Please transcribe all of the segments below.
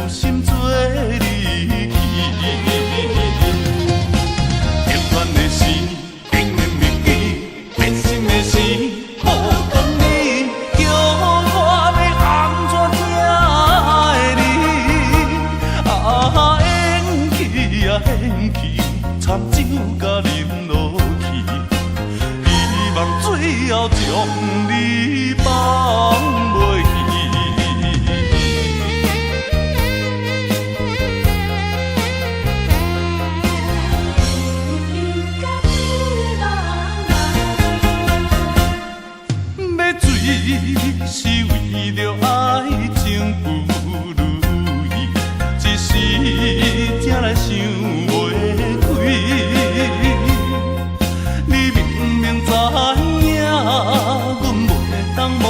心做你去。热恋的时，甜言蜜语，变心的时，无讲你，叫我欲按怎才会离？啊，缘去啊缘去，参酒共啉落去，希望最後將你放袂記。欲醉是為著愛情不如意，一時才來想袂開。你明明知影，阮袂當無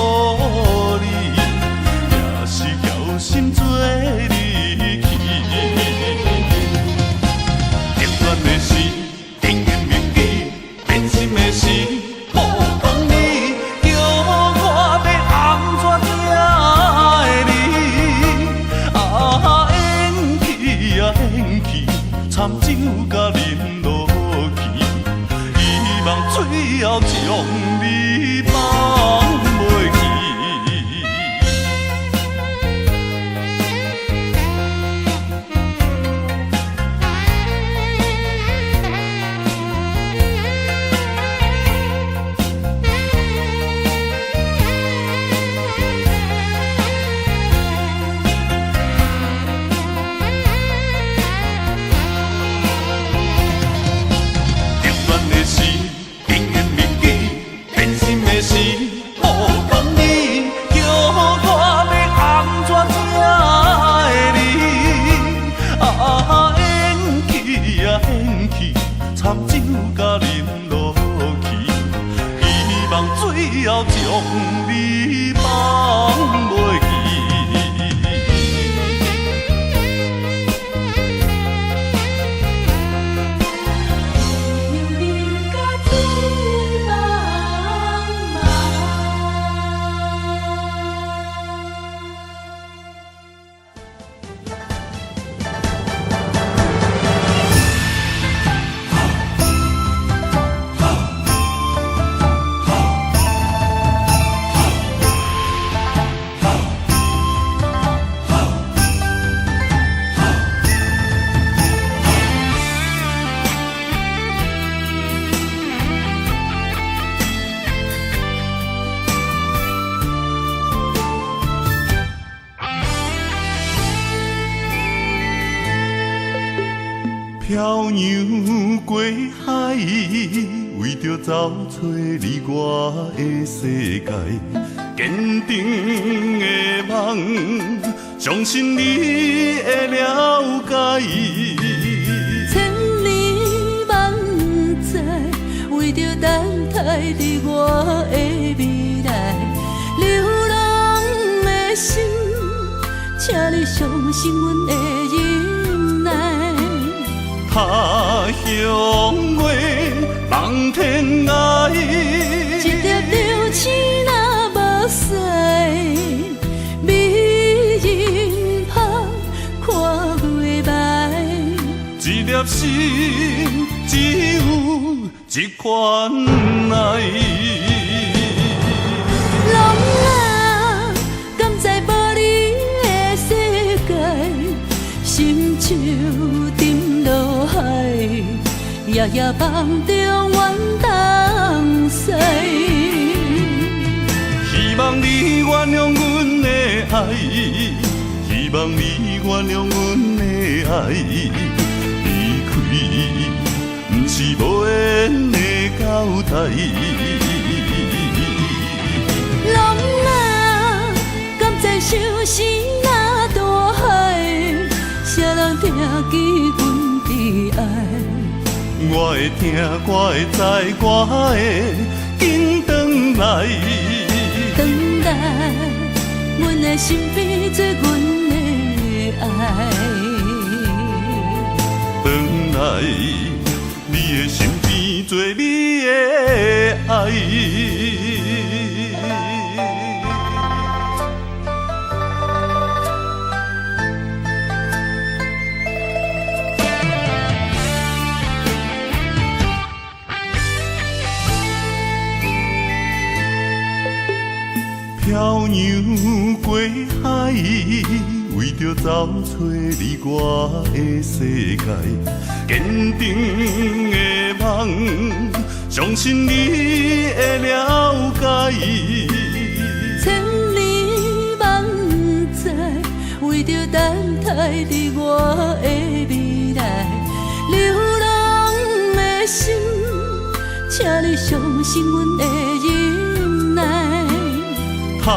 你，也是喬心做你去。熱戀的時，甜言蜜語，變心的時，無講你，叫我欲按怎才會離？啊，緣去啊緣去，參酒共啉落去，希望最後將你放袂記。熱戀的時，甜言蜜語，變心的時，無講你，叫我欲按怎才會離？啊，緣去啊緣去，參酒共啉落去，希望最後將你放袂記。漂洋過海，為著走揣你我的世界，堅定的夢，相信你會了解。千年萬載，為著等待你我的未來，流浪的心，請你相信阮的忍耐。他鄉月，望天涯。一粒流星若目屎，美人芳看袂白。一粒心只有一款愛。浪啊，敢知無你的世界，心像沉落海，夜夜夢中怨東西。希望你原諒阮的愛，希望你原諒阮的愛，離開毋是無緣的交代。浪啊，敢知相思若大海，誰人疼記阮的愛？我會疼，我會知，我會緊轉來。轉來，阮的身邊做阮的愛。轉來，你的身邊做你的愛。洋過海，為著走揣你我的世界，堅定的夢，相信你會了解。千年萬載，為著等待佇我的未來，流浪的心，請你相信阮的忍耐。他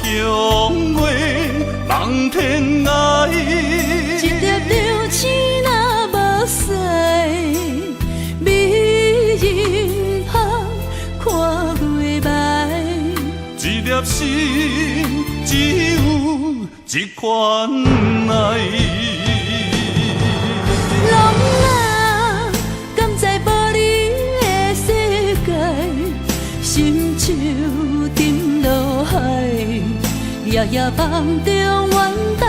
鄉月，望天涯。一粒流星若目屎，美人芳看月暝。一粒心，只有這款愛。浪啊，敢知無你的世界，心像沉落海，夜夜夢中怨東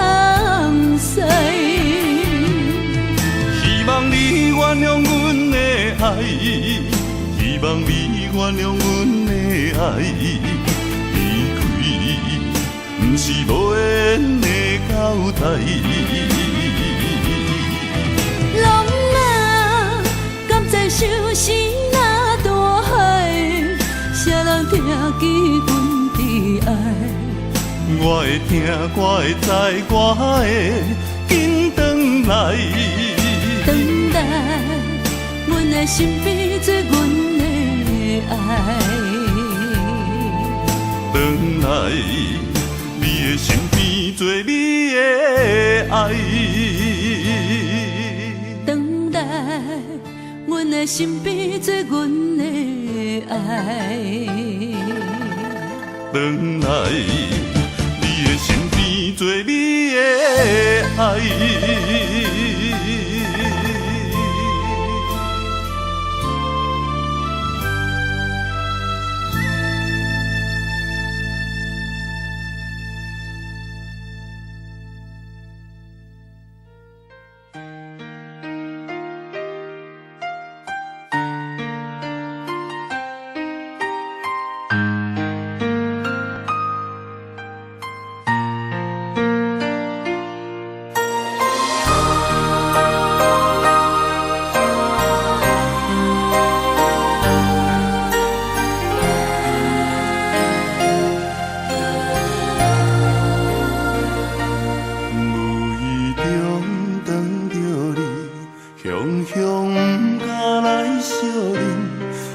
西。希望你原諒阮的愛，希望你原諒阮的愛，離開毋是無緣的交代。浪啊，敢知相思若大海，啥人疼记阮的愛？我會疼，我會知，我會緊轉來。轉來，阮的身邊做阮的愛。轉來，你的身邊做你的愛。轉來，阮的身邊做阮的愛。轉來，你的身邊做你的愛。無意中撞著你，雄雄毋敢來相認，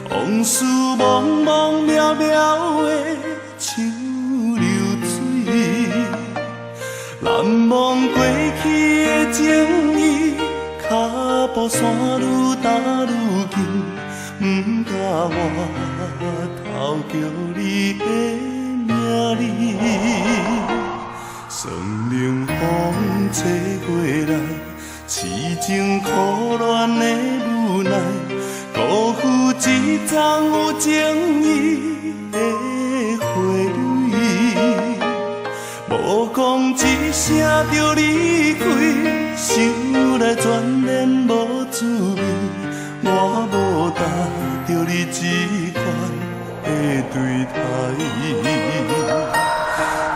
往事茫茫渺渺的像流水，難忘過去的情誼，腳步散愈踏愈近，毋敢回頭叫你的名字。霜冷風吹過來，痴情苦戀的無奈，辜負一樁有情意的花蕊。無講一聲就離開，想來全然無滋味。我無值著你這款的對待。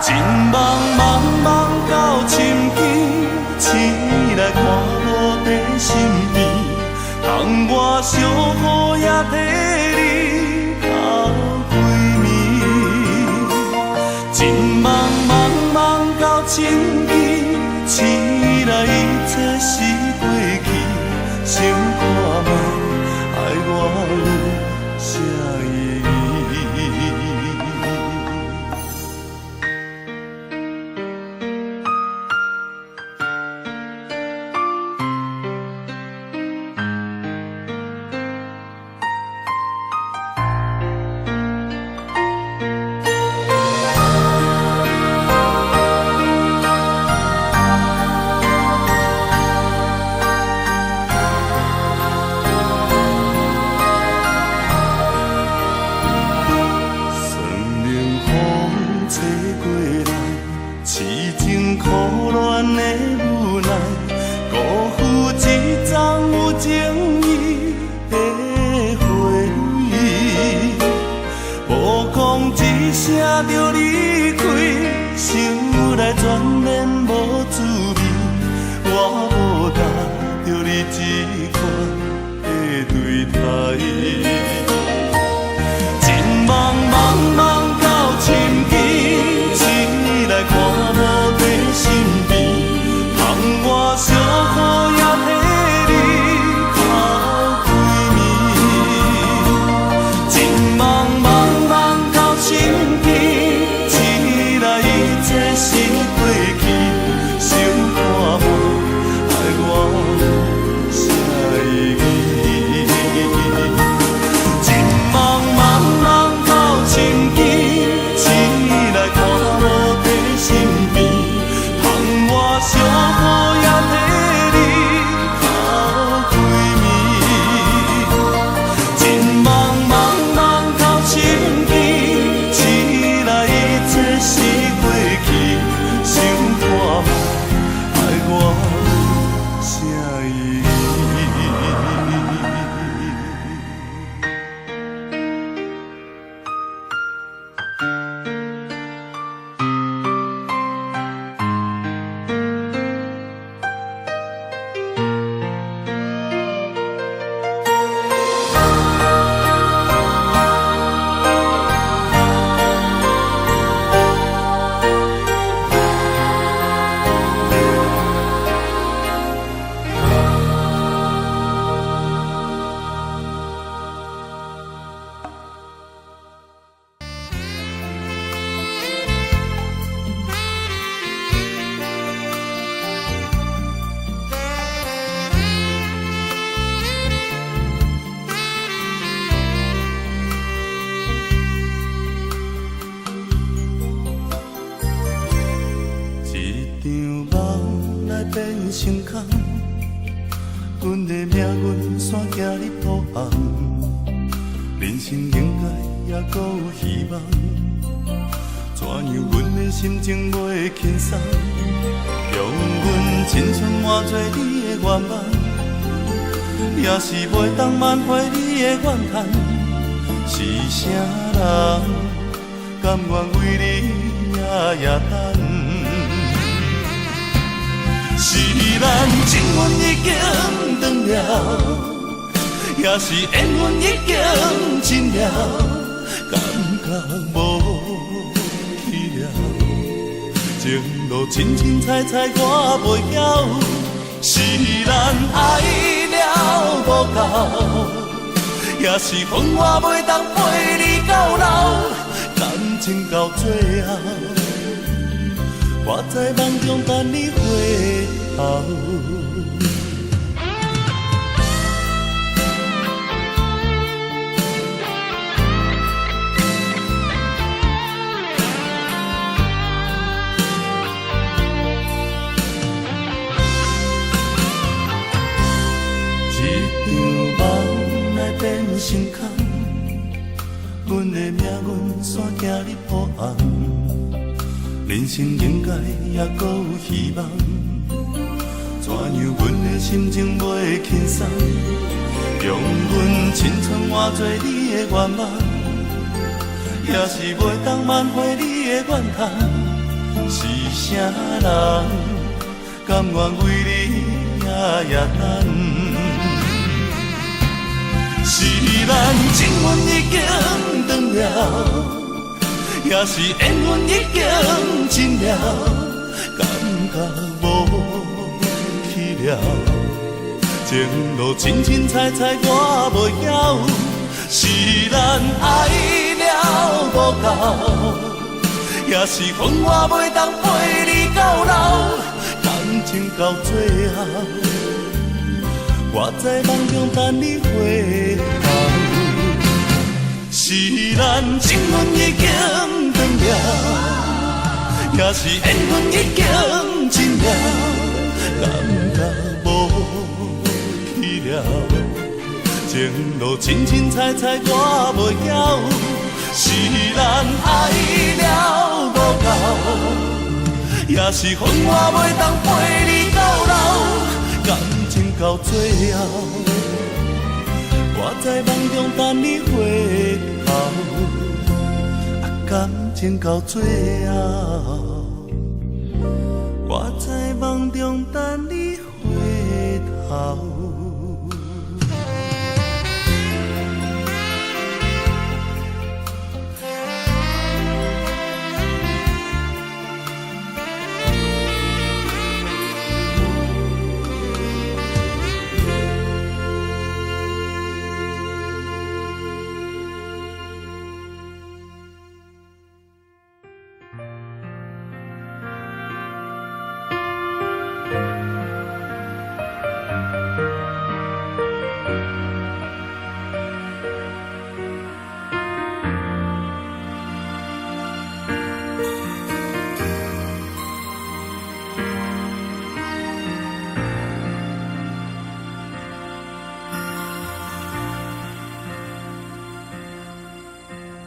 情夢茫茫到深更，醒來看無佇身邊，通我惜雨也替你哭規暝。情夢茫茫到深更，醒來一切是過去，想看覓愛我有啥意義？霜冷風吹過來，痴情苦戀的無奈，辜負一樁有情意的花蕊。無講一聲着離開，心內全然無滋味。我無值著你這款的對待。一夢茫茫到深更，醒來看無佇身邊，通我小可也替你哭規暝。一夢茫茫到深更，醒來一切是過去，想看覓愛我有啥意義？一夢茫茫到深更，醒來看無佇身邊，通我小可也替你哭規暝。一夢茫茫到深更，醒來一切是過去，想看覓愛我有啥意義？一場夢來變成空，阮的命運煞行入土红。人生應該猶閣有希望，怎樣阮的心情袂輕鬆？用阮青春換做你的願望，也是袂當挽回你的怨嘆。是啥人甘願為你夜夜等？是咱情緣已經斷了，也是緣分已經盡了，感覺無去了。情路深深彩彩我袂曉，是咱愛了無夠，也是分我袂當陪你到老，感情到最後。我在夢中等你回頭。一場夢來變成空，阮的命運煞行入土紅。人生應該猶閣有希望，怎樣阮的心情袂輕鬆？用阮青春換做你的願望，也是袂當挽回你的怨嘆。是啥人甘願為你夜夜等？是咱情緣已經斷了，也是緣分已經盡了，感覺無去了。情路深深彩彩我袂曉，是咱愛了無夠，也是分我袂當陪你到老，感情到最後，我在夢中等你回頭。是咱情緣已經斷了，也是緣分已經盡了，感覺無去了。情路深深彩彩我袂曉，是咱愛了無夠，也是分我袂當陪你到老，感情到最後。我在夢中等你回頭，啊，感感情到最後，我在夢中等你回頭。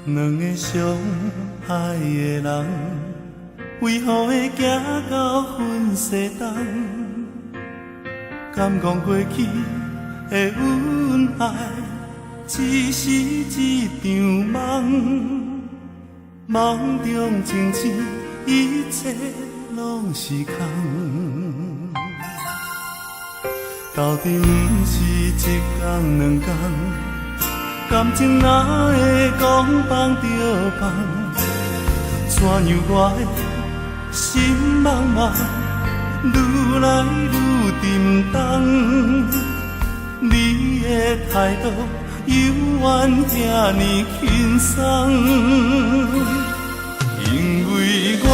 兩个相愛的人，為何會行到分西東？敢講過去的恩愛，只是一場夢，夢中情深，一切攏是空。鬥陣毋是一工兩工。感情哪會講放就放？怎樣我的心茫茫，愈來愈沉重。你的態度猶原遐爾輕鬆，因為我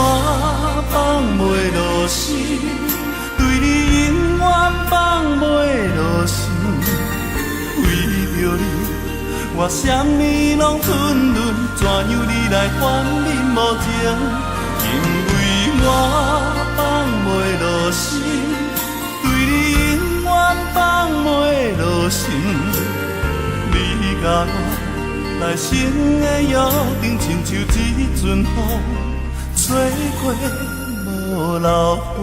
放袂落心，對你永遠放袂落心，為著你。我啥物攏吞忍，怎樣你來反面無情？因為我放袂落心，對你永遠放袂落心。你佮我來生的約定，親像一陣風，吹過無留痕。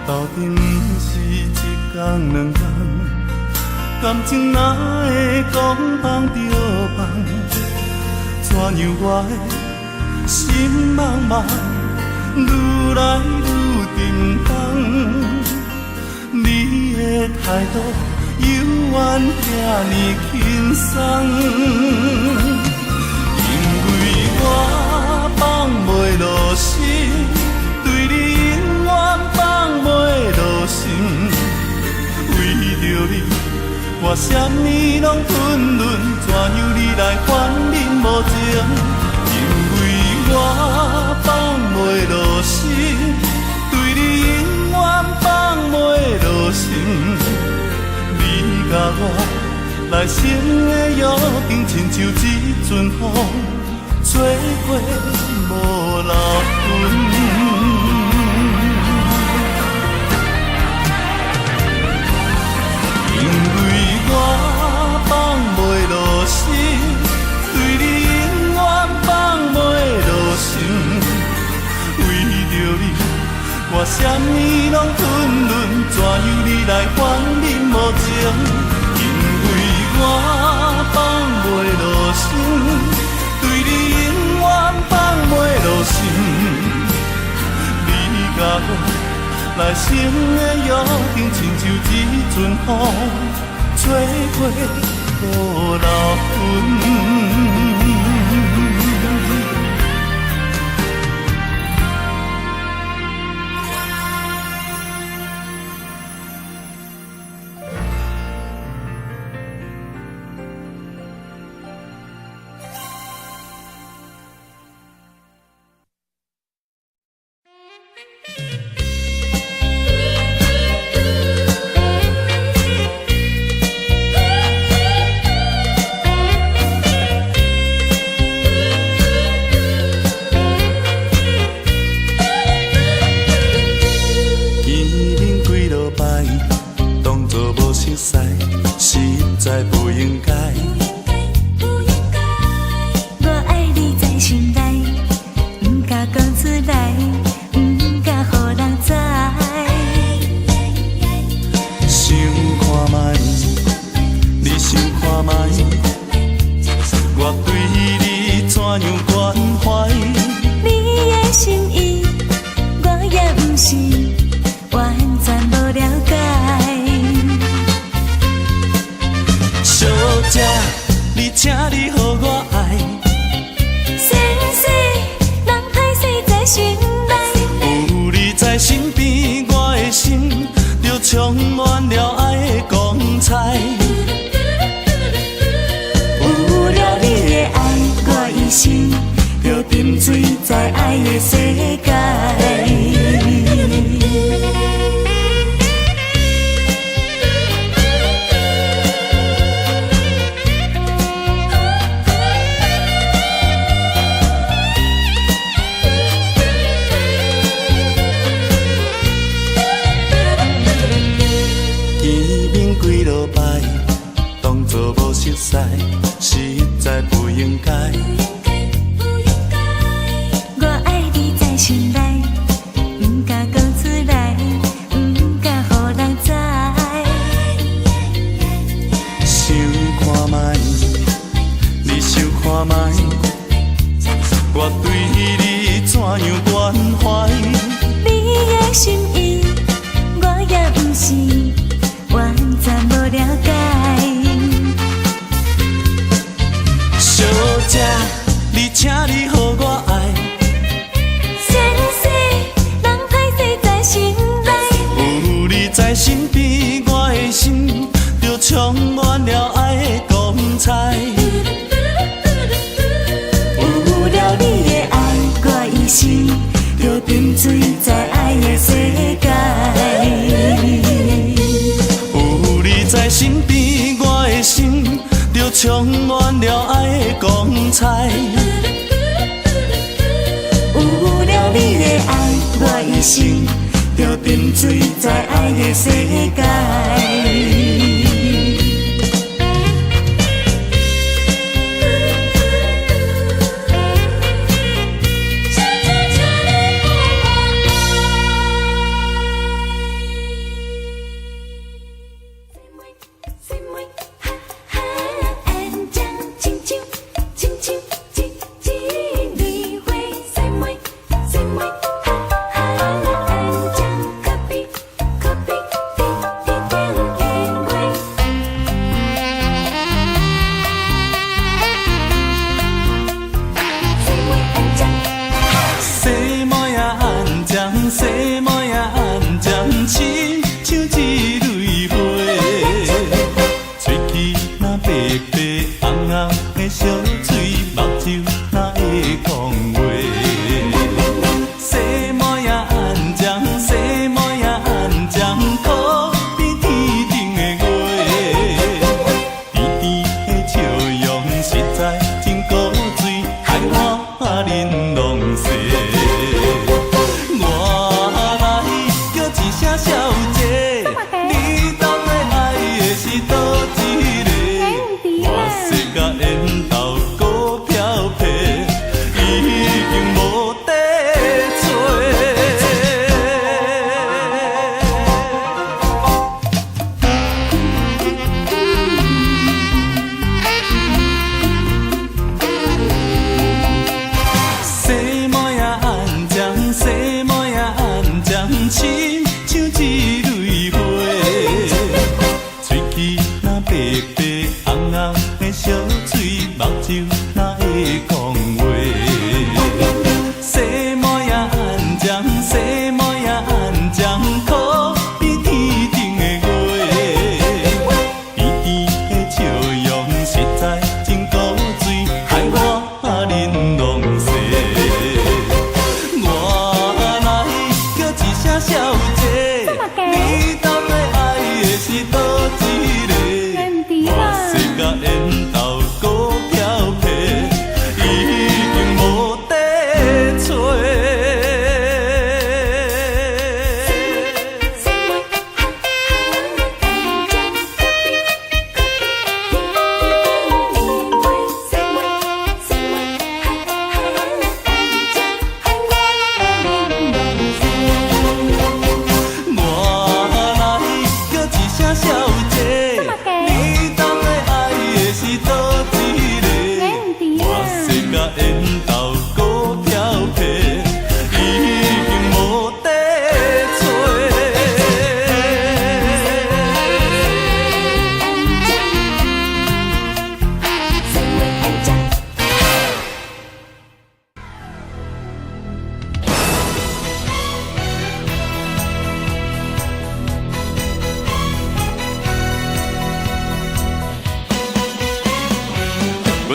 鬥陣毋是一工兩工，感情哪會講放就放？怎樣我的心茫茫，愈來愈沉重。你的態度猶原遐爾輕鬆，因為我放袂落心，對你永遠放袂落心，為著你，我啥物攏吞忍，怎樣你來反面無情？因為我放袂落心，對你永遠放袂落心。你佮我來生的約定，親像一陣風，吹過無留痕。因為我放袂落心，對你永遠放袂落心。為著你，我啥物攏吞忍，怎樣你來反面無情？因為我放袂落心，對你永遠放袂落心。你佮我來生的約定，親像一陣風，吹過無留痕。在不應該。我愛你在心內，毋敢講出來，毋敢予人知。想看覓，你想看覓，我對你怎樣關懷？你的心意，我也毋是完全無了解。小姐，你請你予我愛。先生，人歹勢在心內。有你在身邊，我的心就充滿了愛的光彩。有了你的愛，我一生就沉醉在愛的世界。見面幾落擺，當作無熟似，實在不應該。我愛你在心內，毋敢講出來，毋敢予人知。想看覓，你想看覓，我對你怎樣關懷？你的心意，我也毋是完全無了解。小姐，你請你予我愛。先生，人歹勢在心內。有你在身邊，我的心就充滿了愛的光彩。有了你的愛，我一生就沉醉在愛的世界。有你在身邊，我的心就充滿了愛的光彩。有了你的愛，我一生就沉醉在愛的世界。西妹仔按章，西妹仔按章，親像一蕊花，喙齒若白白紅紅的小嘴，目睭若會講話。西妹仔按章，西妹仔按章，可比天頂的月，甜甜的笑容實在真古錐，害我面攏誓。我來叫一聲小姐，你到底愛的是佗一个？我說甲緣投股票皮，已經無得揣。西妹仔按章，西妹仔按章，親像一蕊花，喙齒若白白紅紅的小嘴，目睭若會講話。西妹仔按章，西妹仔按章，可比天頂的月，甜甜的笑容實在真古錐，害我面攏誓。我來叫一聲小姐，你到底愛的是佗一個？我說甲緣投股票皮，已經無得揣。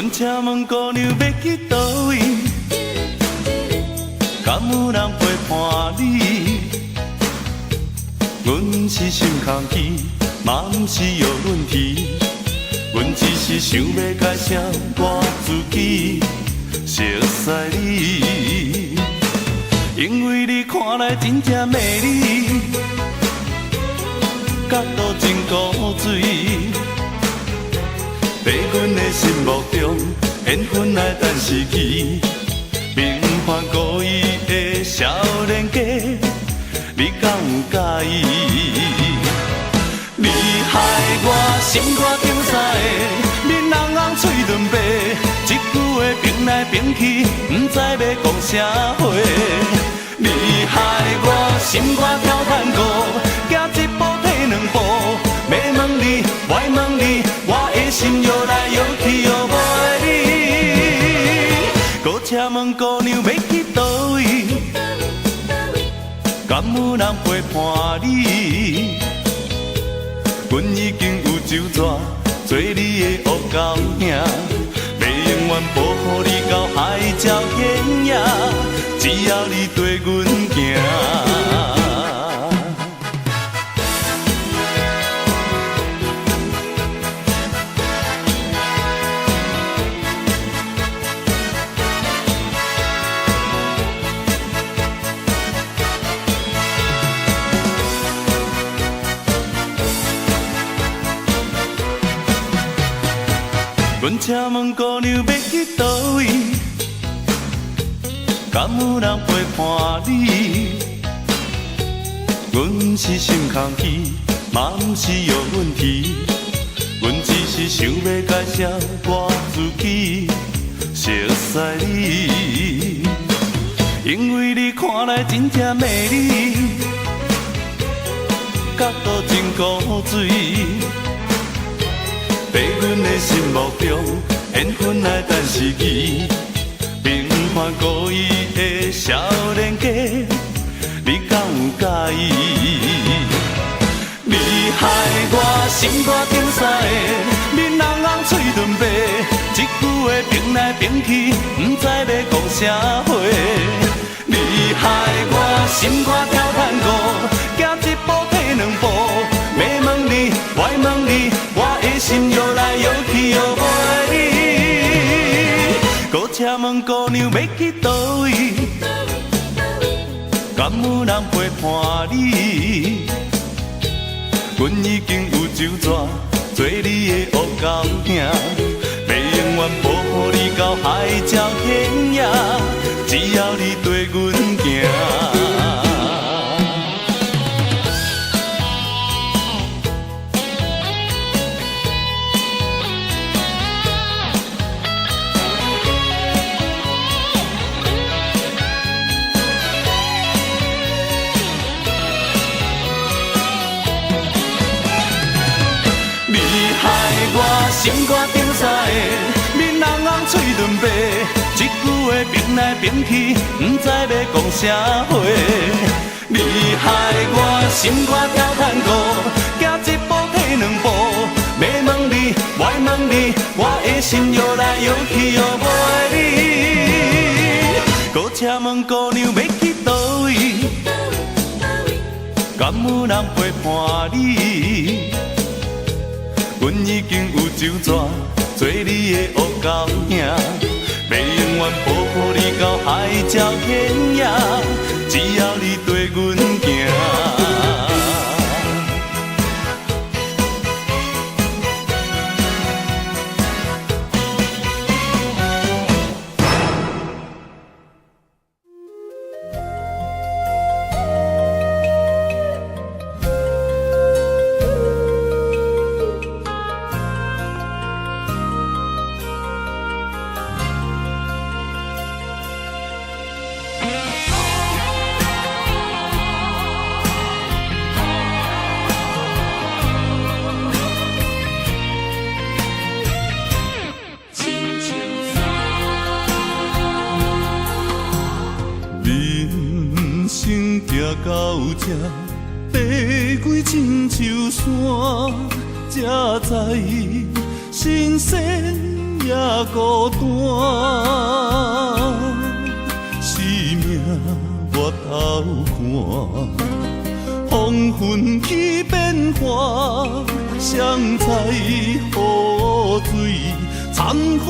阮請問姑娘欲去佗位？敢有人陪伴你？阮是心空虛，嘛毋是藥論題，阮只是想欲介紹我自己，熟似你，因為你看來真正美麗，角度真古錐。在阮的心目中，緣分來等時機，平凡故意的少年家，你敢有佮意？你害我心肝頂三个，面紅紅喙潤白，一句話變來變去，毋知欲講啥話。你害我心肝跳探戈，行一步退兩步，欲問你，我愛問你，我的心搖來搖去搖袂離。閣請問姑娘欲去佗位？敢有人陪伴你？阮已經有酒桌做你的烏狗兄，欲永遠保護你到海角天涯，只要你綴阮行。阮請問姑娘欲去佗位？敢有人陪伴你？阮是心空虛，嘛毋是藥論題，阮只是想欲介紹我自己，熟似你，因為你看來真正美麗，角度真古錐。在阮的心目中，緣分來等時機，平凡故意的少年家，你敢有佮意？你害我心肝頂三个，面紅紅喙潤白，一句話變來變去，毋知欲講啥話。你害我心肝跳探戈，行一步退兩步，欲問你，我愛問你，我的心搖來搖去搖袂離。閣請問姑娘欲去佗位？敢有人陪伴你？阮已經有酒桌做你的烏狗兄，欲永遠保護你到海角天涯，只要你綴阮行。心肝頂三个，面紅紅喙潤白，一句話變來變去，毋知欲講啥話。你害我心肝跳探戈，行一步退兩步，欲問你，我愛問你，我的心搖來搖去搖袂離。閣請問姑娘欲去佗位？敢有人陪伴你？阮已經有酒桌做你的烏狗兄，欲永遠保護你到海角天涯，只要你綴阮行。人生行到這，地位親像山，才知神仙也也孤單，生命我頭看，風雲起變化，誰知雨水摻火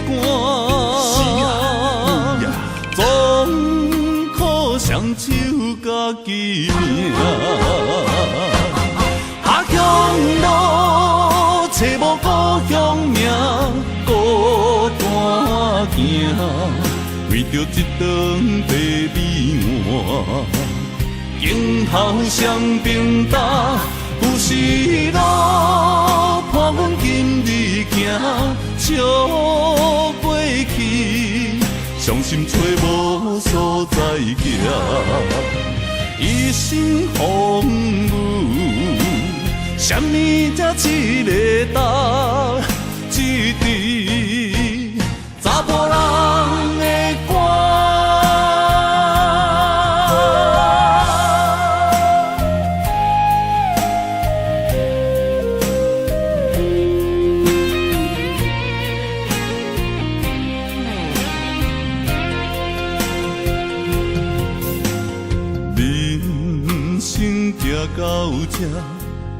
乾？總苦雙手家己命。他鄉路揣無故鄉名，孤單行，為著一頓白米碗，鏡頭雙平擔，舊時路伴阮今日行，笑過去，傷心揣無所在行，一身風雨，啥物才一个担，一支查埔人的歌。人生行到這，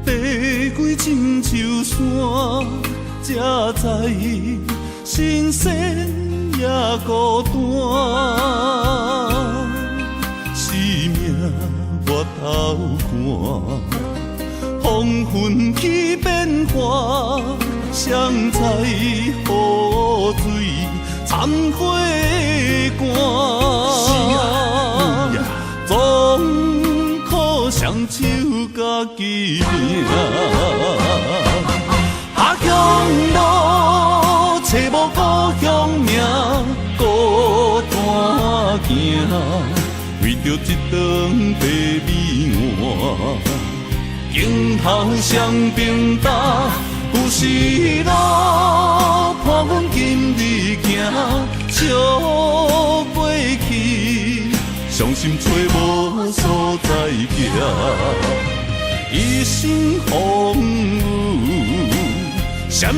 爬幾深秋山，才知神仙也孤單。生命我頭看，風雲起變化，誰知雨水摻火乾？總苦雙手家己命。他鄉路揣無故鄉名，孤單行，為著一頓白米碗，鏡頭雙平擔，舊時路伴阮今日行，笑過去，傷心揣無所在行，一身風雨，啥物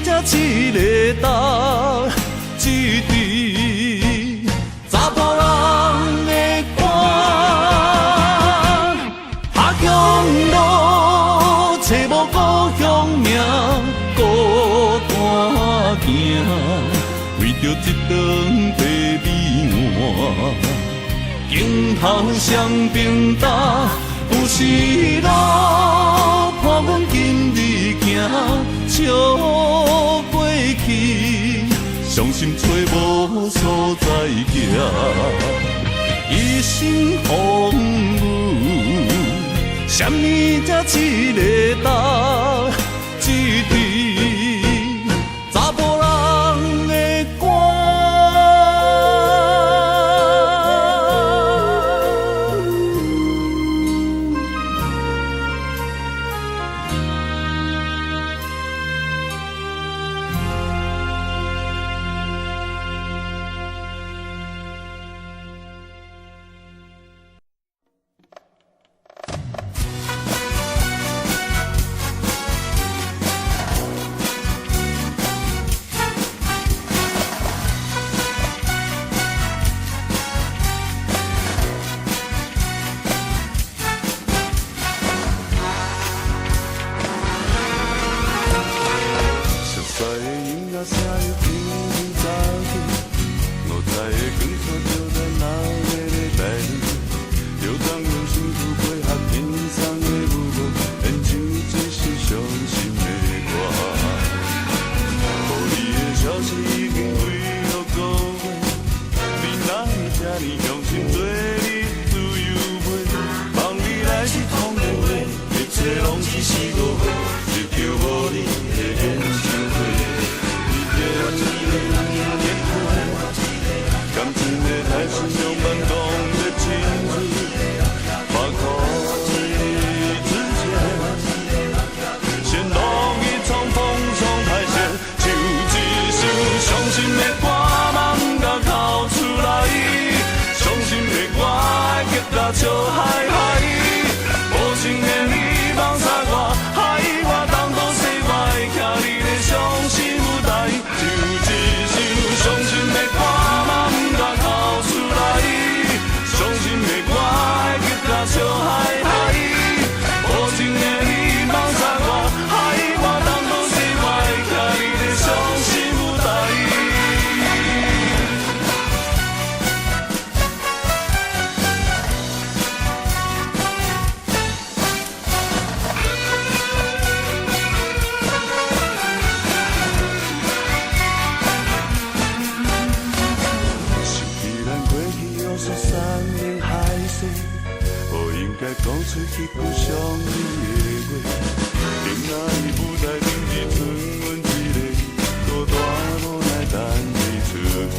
才一个担，一支查埔人的歌。他鄉路揣無故鄉名，孤單行，為著一頓白米碗，鏡頭雙平擔，舊時路伴阮今日行，笑過去，傷心揣無所在行，一身風雨，啥物才一个担，一支查埔人的歌。熟悉的音樂聲又輕輕走去，五彩的光線照咱人的禮拜日，就當用身軀配合輕鬆的舞步，演唱這首傷心的歌。予你的消息已經幾予個月，你哪會這呢用心做你自由飛？夢裡來是通電話，一切攏只是誤會，日久無你的演唱會。你句相依的话。恋爱舞台顶只剩阮一个，孤单无奈等你出现。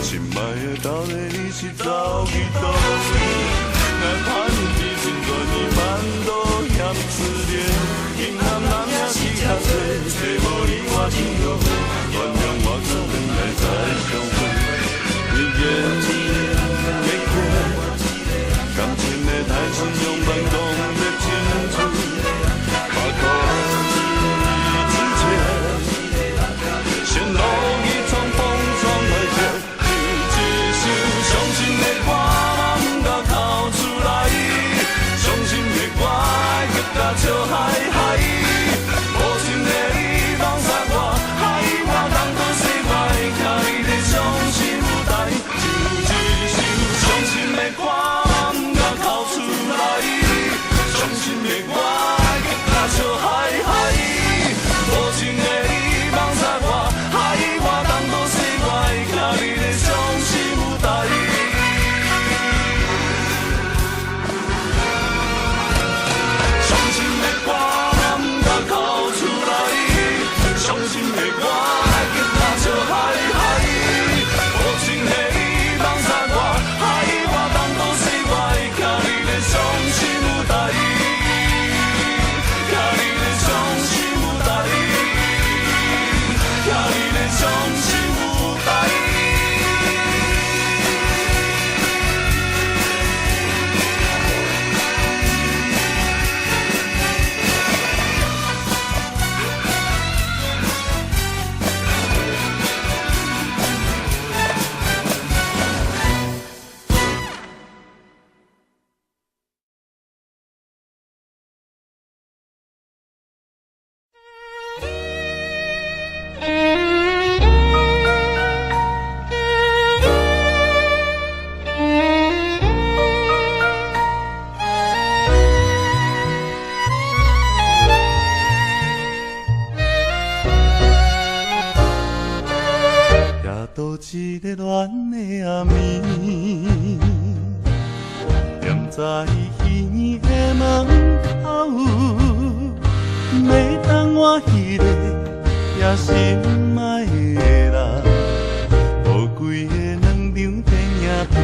心爱的，到底你是走去佗位？若盼一心全意万路嫌思念，遗憾男影是较济，这无你我真后悔，原谅我搁转来再相会。你言的过，感情的台词用慢讲得清楚，别苦之前，先落去闯风霜来者，唱一首伤心的歌，嘛毋敢哭出来，伤心的歌激甲笑嗨嗨，无情的你放杀我，害我东倒西歪，徛伫咧伤心舞台，唱一首伤心的歌，嘛毋敢哭出来，伤心的歌激甲笑嗨嗨，无情的你放杀我，害我东倒西歪，徛伫咧伤心舞台。伤心的歌，嘛毋敢哭出来，伤心的歌激甲笑嗨嗨，无情的你放杀我，害我东倒西歪，徛伫咧伤心舞台，徛伫咧伤心舞台，徛伫咧伤心舞台。夜到一个暖的暗暝，踮在彼园的门口，欲等我彼个也心爱的人，宝贵的两张电影票，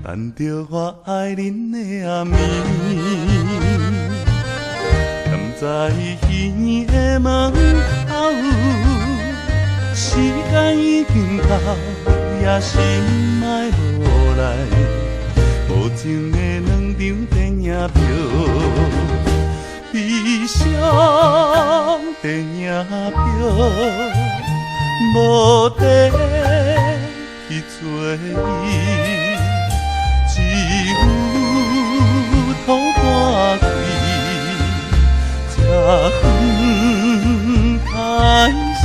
等著我爱恁的暗暝。踮在彼园的门口，时间已经到，也心爱无奈，无情的两张电影票，悲伤电影票，无地去追伊，只有土半开。这远开始，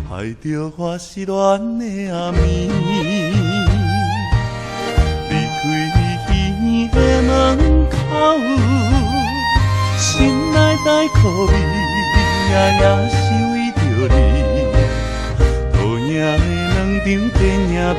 害著我失恋的暗暝，离开彼园的门口，心内带苦味，也是为著你，倒影的两张电影票。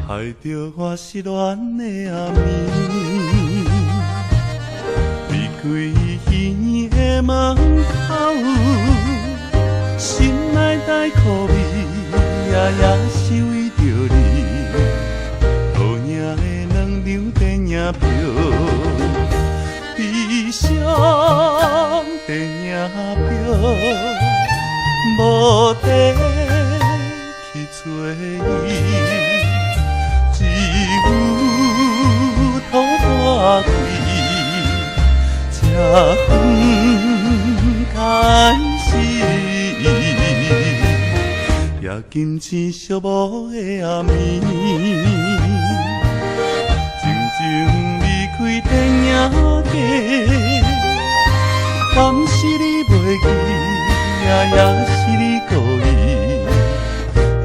害著我失恋的暗暝，离开彼园的门口，心内带苦味，也是为著你，倒影的两张电影票，悲伤电影票，无地去追伊。只有土半开，这远开始，夜金星寂寞的暗暝，静静离开电影街，敢是你袂記，也是你故意，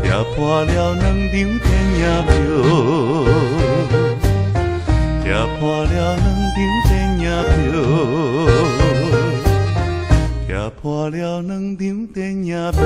拆破了兩張電影票，拆破了兩張電影票，拆破了兩張電影票。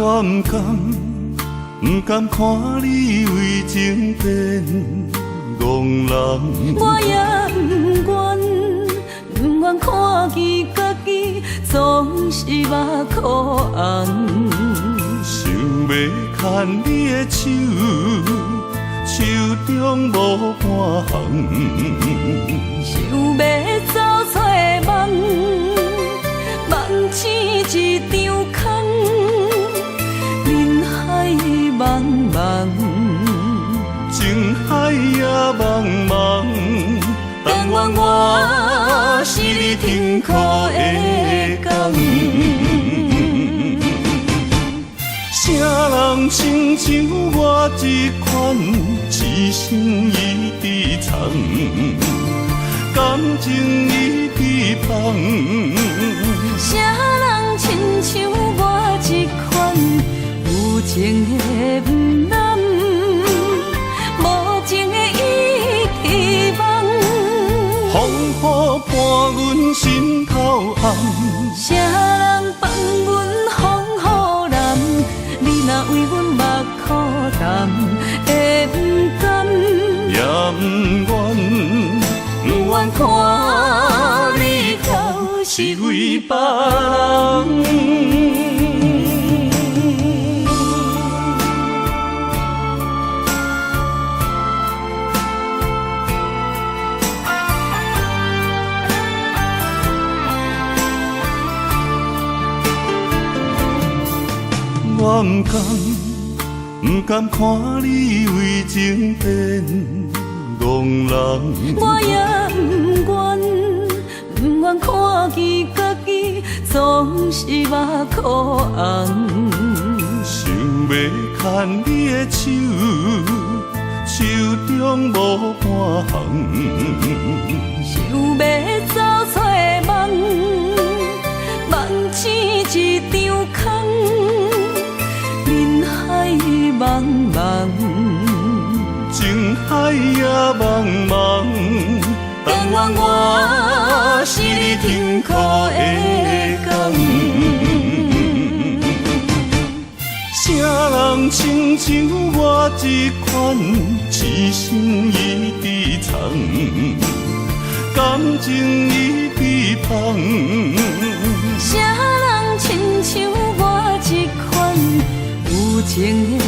我毋甘，毋甘看你为情变戆人。我也毋愿，毋愿看见家己总是目箍红。想欲牵牽你的手，手中無半項。想欲走找夢，夢醒一場空，人海茫茫，情海也茫茫，但願我是你停靠的港。啥人親像我這款，痴心一直藏，感情一直放。啥人親像我這款，有情的毋難，無情的一直望。風雨伴阮心頭紅，啥人放阮風雨男？你若為阮目苦澹，會毋甘？也毋願，毋願看你哭是為別人。我毋甘，毋甘看你為情變戇人。我也毋願，毋願看見家己總是目眶紅。想欲牽你的手，手中無半項。想欲走找夢，夢醒一場空，人海茫茫，情海也茫茫，但願我是你停靠的港。啥人親像我這款，痴心一直藏，感情一直放。啥人親像我這款，有情的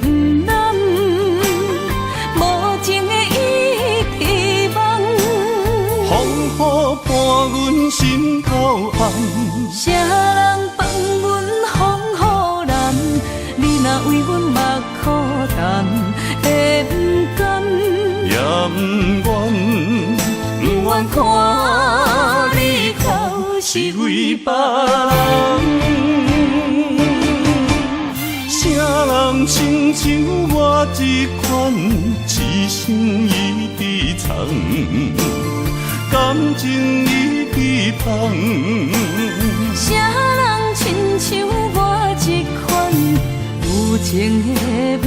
毋難，無情的一直望。風雨伴阮心頭紅，啥人放阮風雨男？你若為阮目苦澹，會毋甘？也毋願，毋願看你哭是為別人。啥人親像我這款，痴心一直藏，感情一直放。啥人親像我這款，有情的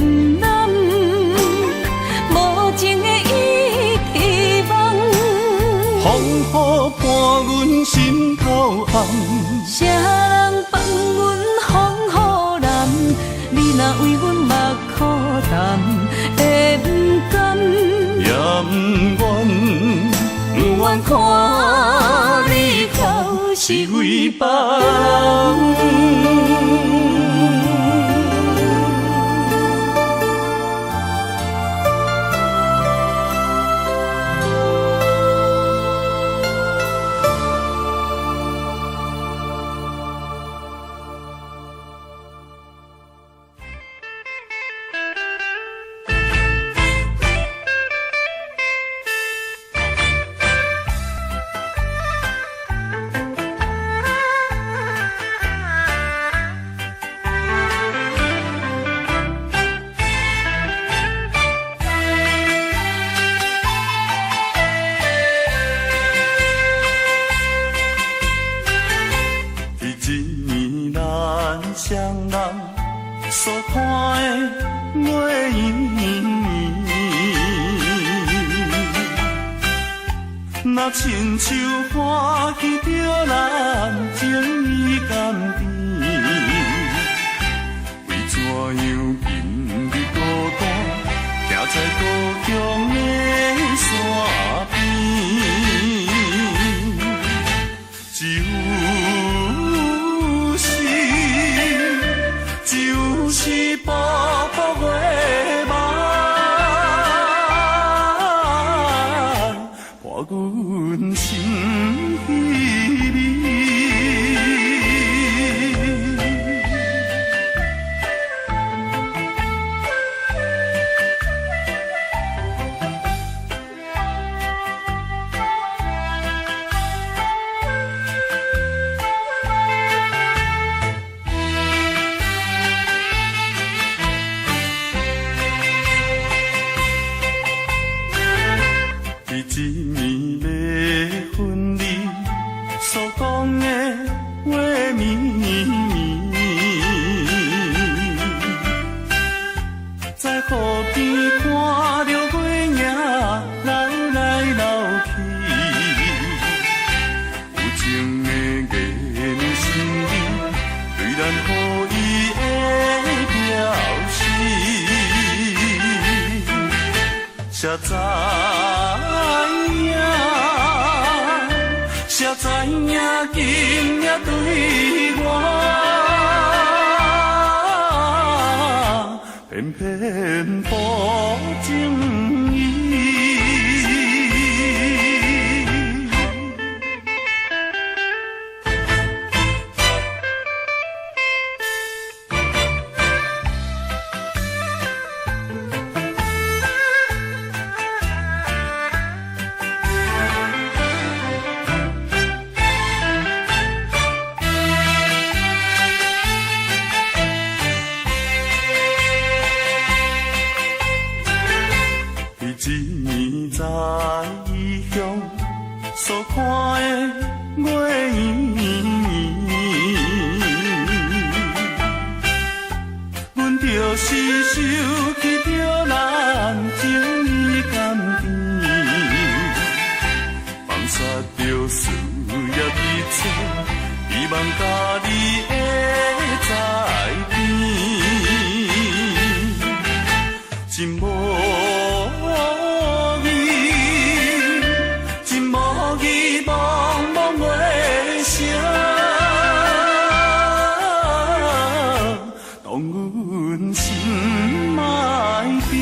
毋難，無情的一直望。風雨伴阮心頭紅，啥人放阮風雨男？你若為阮目苦澹，會毋甘？也毋願，毋願看你哭是為別人。伫一年咱双人所看的月圆，若亲像欢喜著咱情意甘甜，为怎样今日孤单，徛在故乡的山边？就是，就是步步阮心稀微。彼一暝欲分离，所讲的话绵绵，在河边看著月影流來流去，有情的月娘心意，對咱好意的表示，誰知影？誰知影今夜對我，偏偏薄情意。彼一暝在異鄉所看的月圓圓，阮就是想起著咱情意甘甜，放煞著思念一切，希望佮你會在邊，真無義，真無義，茫茫月聲，當阮心愛悲。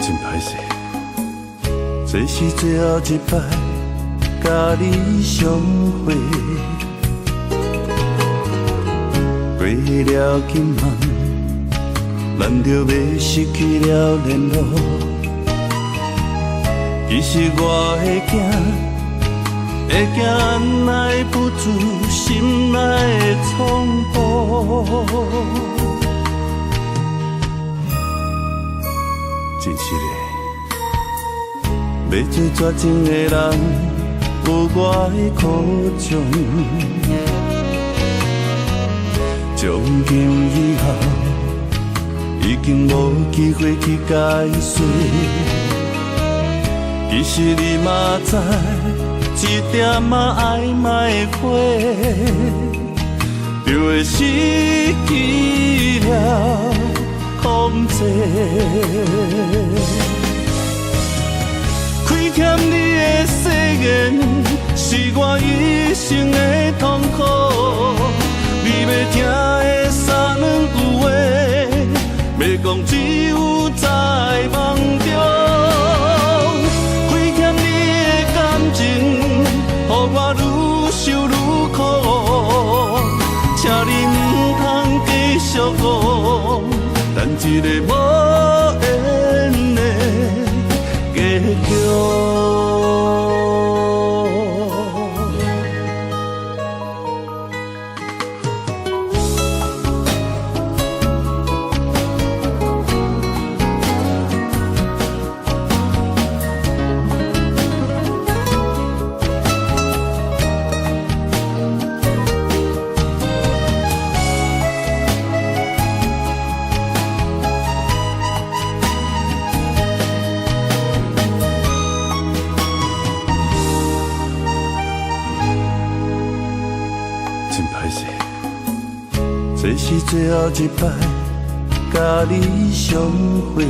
真歹勢，這是最後一擺佮你相會。過了今晚，咱就欲失去了聯絡。其實我會驚，會驚按捺不住心內的衝動。真實的，欲做絕情的人，有我的苦衷。從今以後，已經無機會去解釋。其實你嘛知，一點仔愛莫回，就會失去了控制。虧欠你的誓言，是我一生的痛苦。你欲聽的三兩句話，袂講只有在夢中。虧欠你的感情，予我愈受愈苦。請你毋通繼續講，咱這个無緣的結局。是最後一擺佮你相會。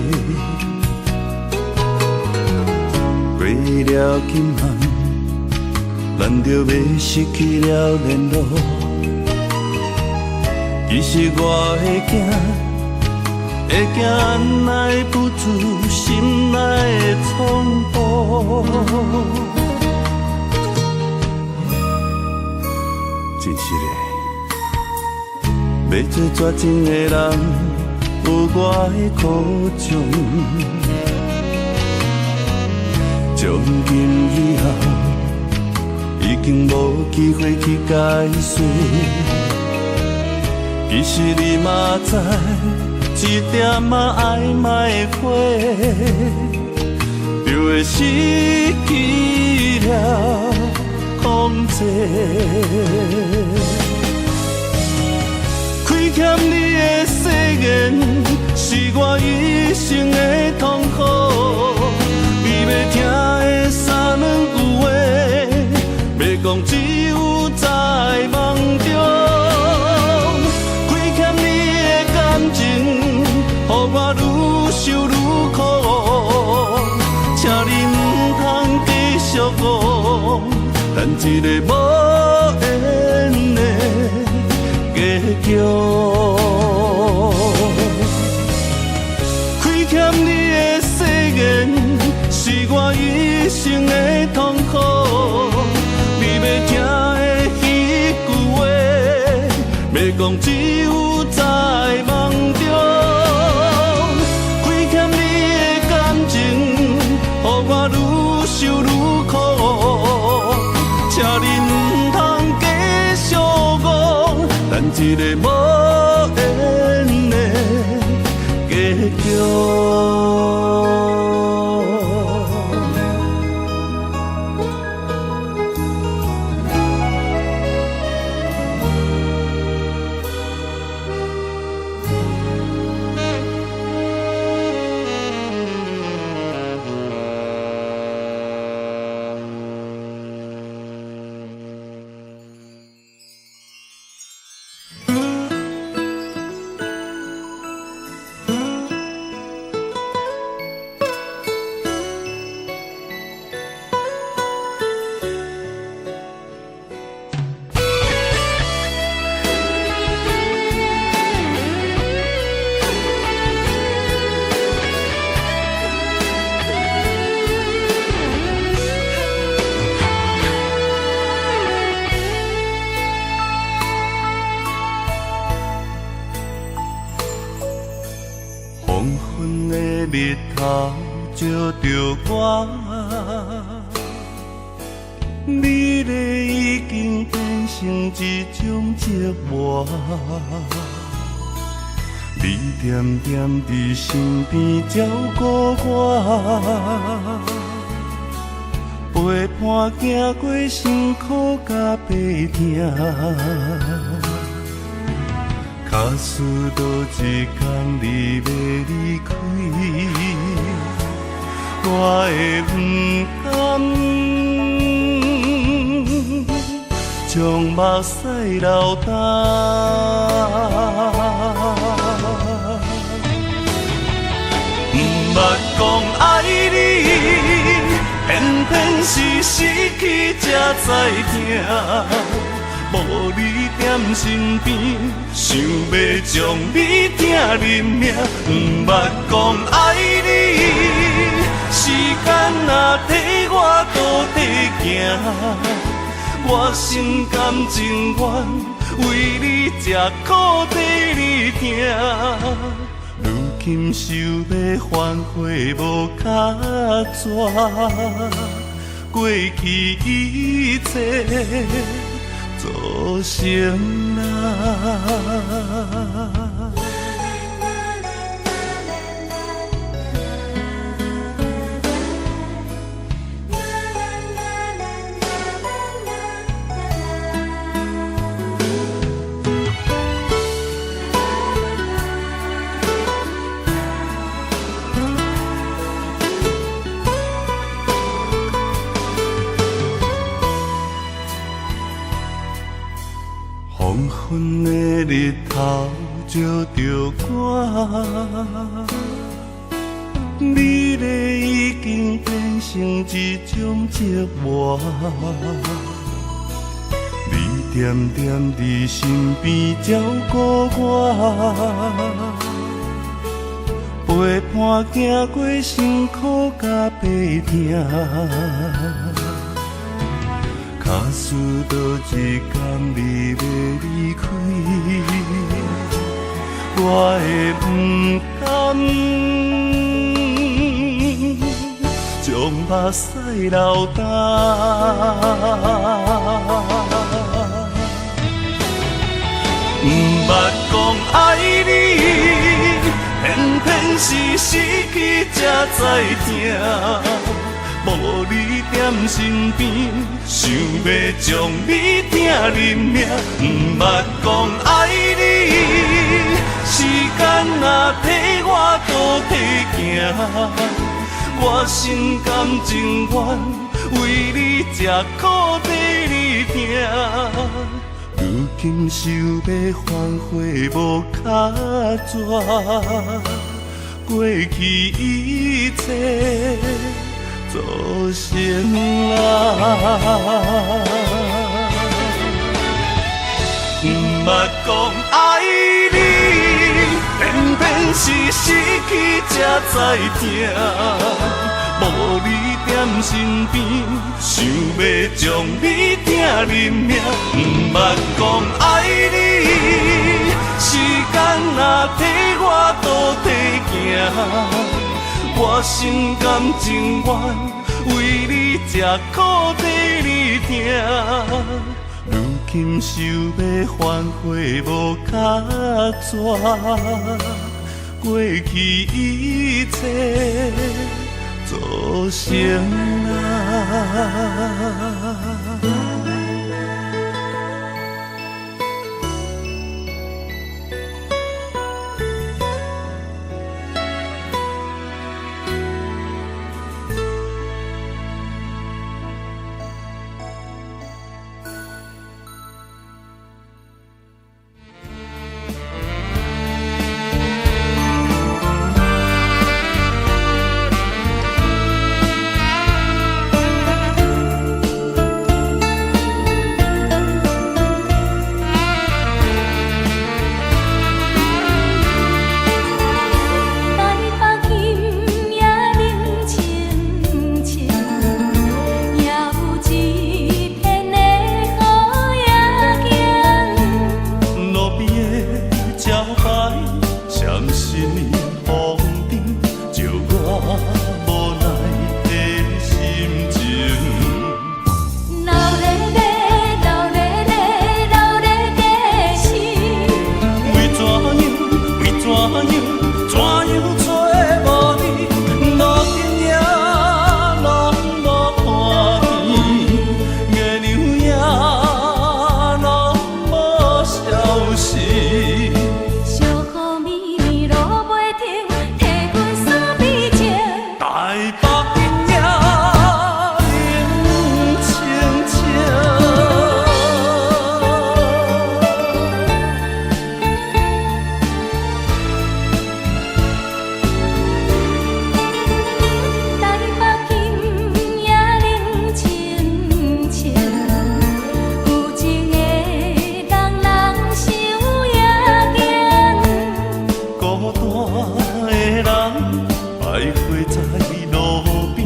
過了今晚，咱就欲失去了聯絡。其實我會驚，會驚按捺不住心內的衝動。真實的，欲做絕情的人，有我的苦衷。從今以後，已經無機會去解釋。其實你嘛知，一點仔愛莫回，就會失去了控制。虧欠你的誓言，是我一生的痛苦。你欲聽的三兩句話，欲講只有在夢中。虧欠你的感情，予我愈受愈苦。請你毋通繼續講，咱這个無緣的結局。虧欠你的誓言，是我一生的痛苦。你欲聽的彼句話，欲講只有在夢中。虧欠你的感情，予我愈受愈苦。請你毋通繼續講，咱這个無緣的結局。黃昏的日頭照著我，美麗已經變成一種折磨。你恬恬佇身邊照顧我，陪伴行過辛苦佮悲痛。假使倒一天你欲離開，我會不甘將目屎流干。毋捌講愛你，偏偏是失去才知疼。無你踮身邊，想欲將你疼認命。毋捌講愛你，時間若替我倒退行，我心甘情願為你吃苦替你疼。如今想欲反悔無卡紙，過去一切做成啦。黃昏的日頭照著我，美麗已經變成一種折磨。你恬恬佇身邊照顧我，陪伴行過辛苦佮悲痛。假使倒一天你欲離開，我會毋甘將目屎流干。毋捌講愛你，偏偏是失去才知疼。無你踮身邊，想欲將你疼入命。毋捌講愛你，時間若替我倒退行，我心甘情願為你吃苦，替你疼。如今想欲反悔無跤紙，過去一切做成啦。毋捌講愛你，偏偏是失去才知疼。無你踮身邊，想欲將你疼入命。毋捌講愛你，時間若替我倒退行，我心甘情願為你吃苦，替你疼。如今想欲反悔無跤紙，過去一切做成啦。孤單的人，徘徊在路邊，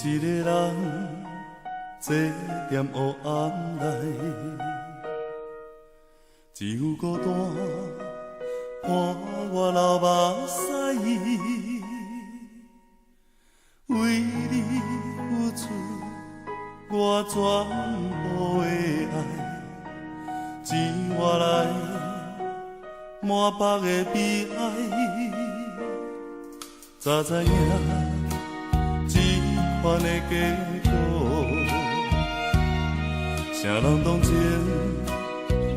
一个人坐踮黑暗內，只有孤單伴我流目屎，為你付出我全部的愛，錢換來滿腹的悲哀，早知影這款的結果，啥人動情，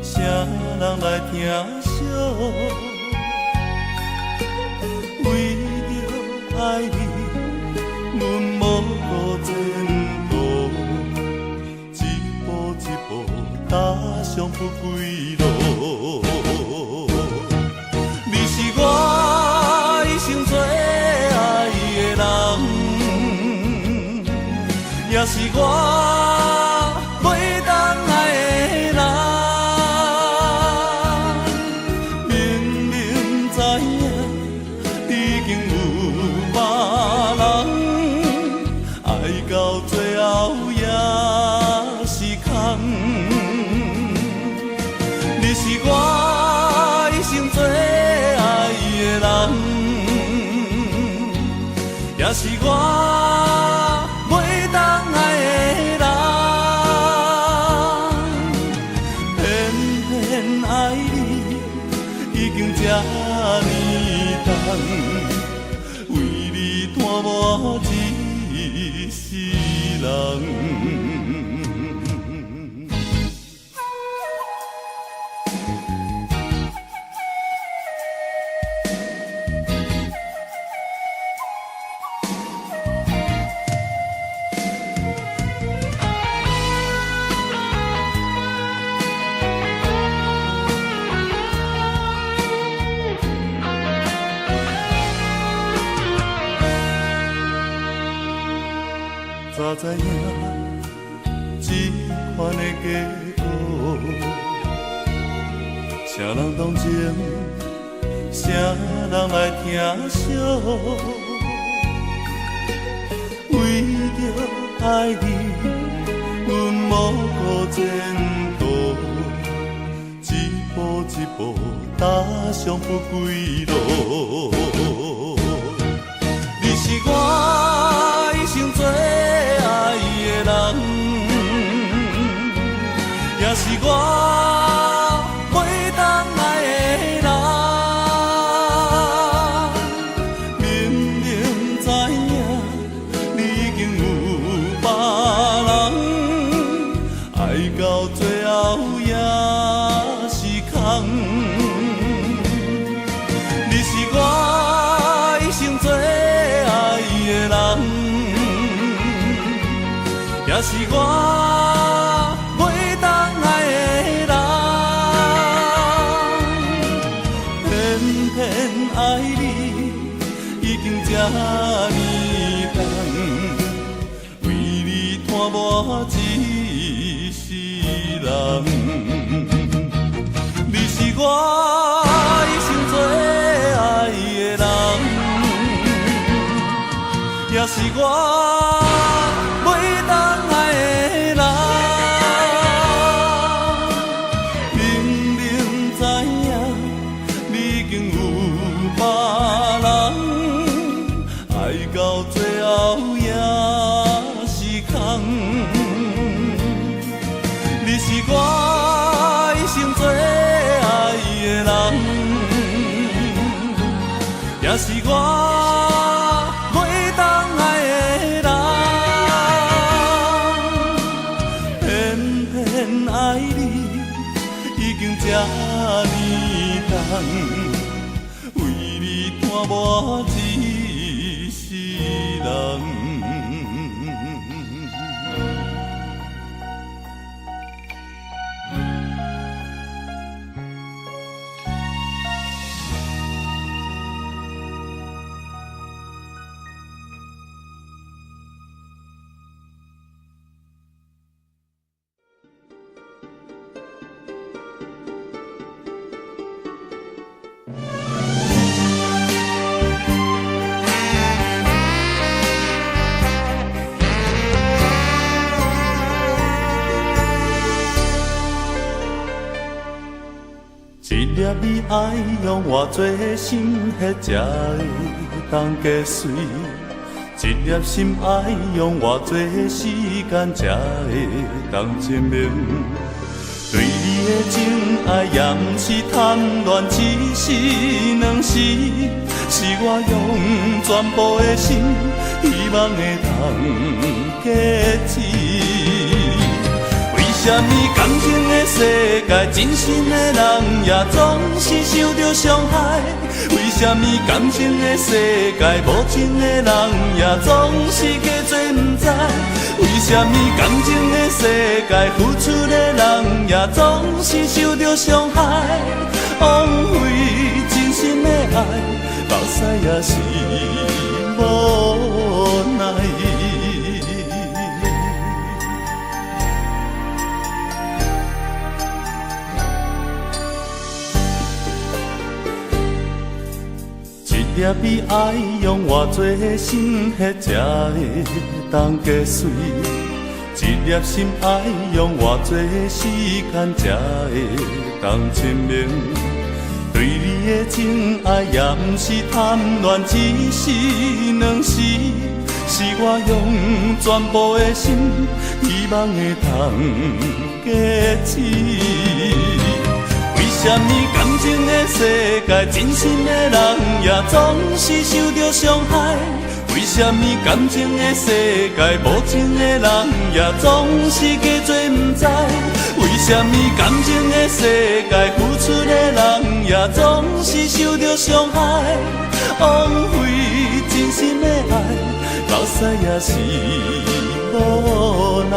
啥人來疼惜？為著愛你，阮無顧前途，一步一步踏上不歸路。你是我一生最愛的人，也是我袂當愛的人。明明知影已經有別人，愛到最後也是空。你是我一生最愛的人，也是我袂當愛的人。偏偏愛你已經這呢重，為你拖磨一世人。早知影這款的結果，啥人動情，啥人來疼惜？為著愛你，阮無顧前途，一步一步踏上不歸路。你是我一生最愛的人，也是我袂當愛的人。明明知影你已經有別人，愛到最後也是空。你是我一生最愛的人，也是我袂當愛的人。偏偏愛你已經這呢重，為你拖磨一世人。你是我一生最愛的人，也是我袂當愛的人。明明知影你已經有別人，愛到最後也是空。你是我一生最愛的人，也是我袂當愛的人。悲哀用偌济心血才会当结穗，一粒心爱用偌济时间才会当证明。對你的情愛也毋是貪戀一時兩時，是我用全部的心，希望會當結籽。為啥物感情的世界，真心的人也總是受著傷害？為啥物感情的世界，無情的人也總是假做毋知？為啥物感情的世界，付出的人也總是受著傷害？枉費真心的愛，目屎也是無奈。一粒悲哀用偌濟心血才會當結穗，一粒心愛用偌濟時間才會當證明。對你的情愛也毋是貪戀一時兩時，是我用全部的心，希望會當結籽。為啥物感情的世界，真心的人也總是受著傷害？為啥物感情的世界，無情的人也總是假做毋知？為啥物感情的世界，付出的人也總是受著傷害？枉費真心的愛，目屎也是無奈。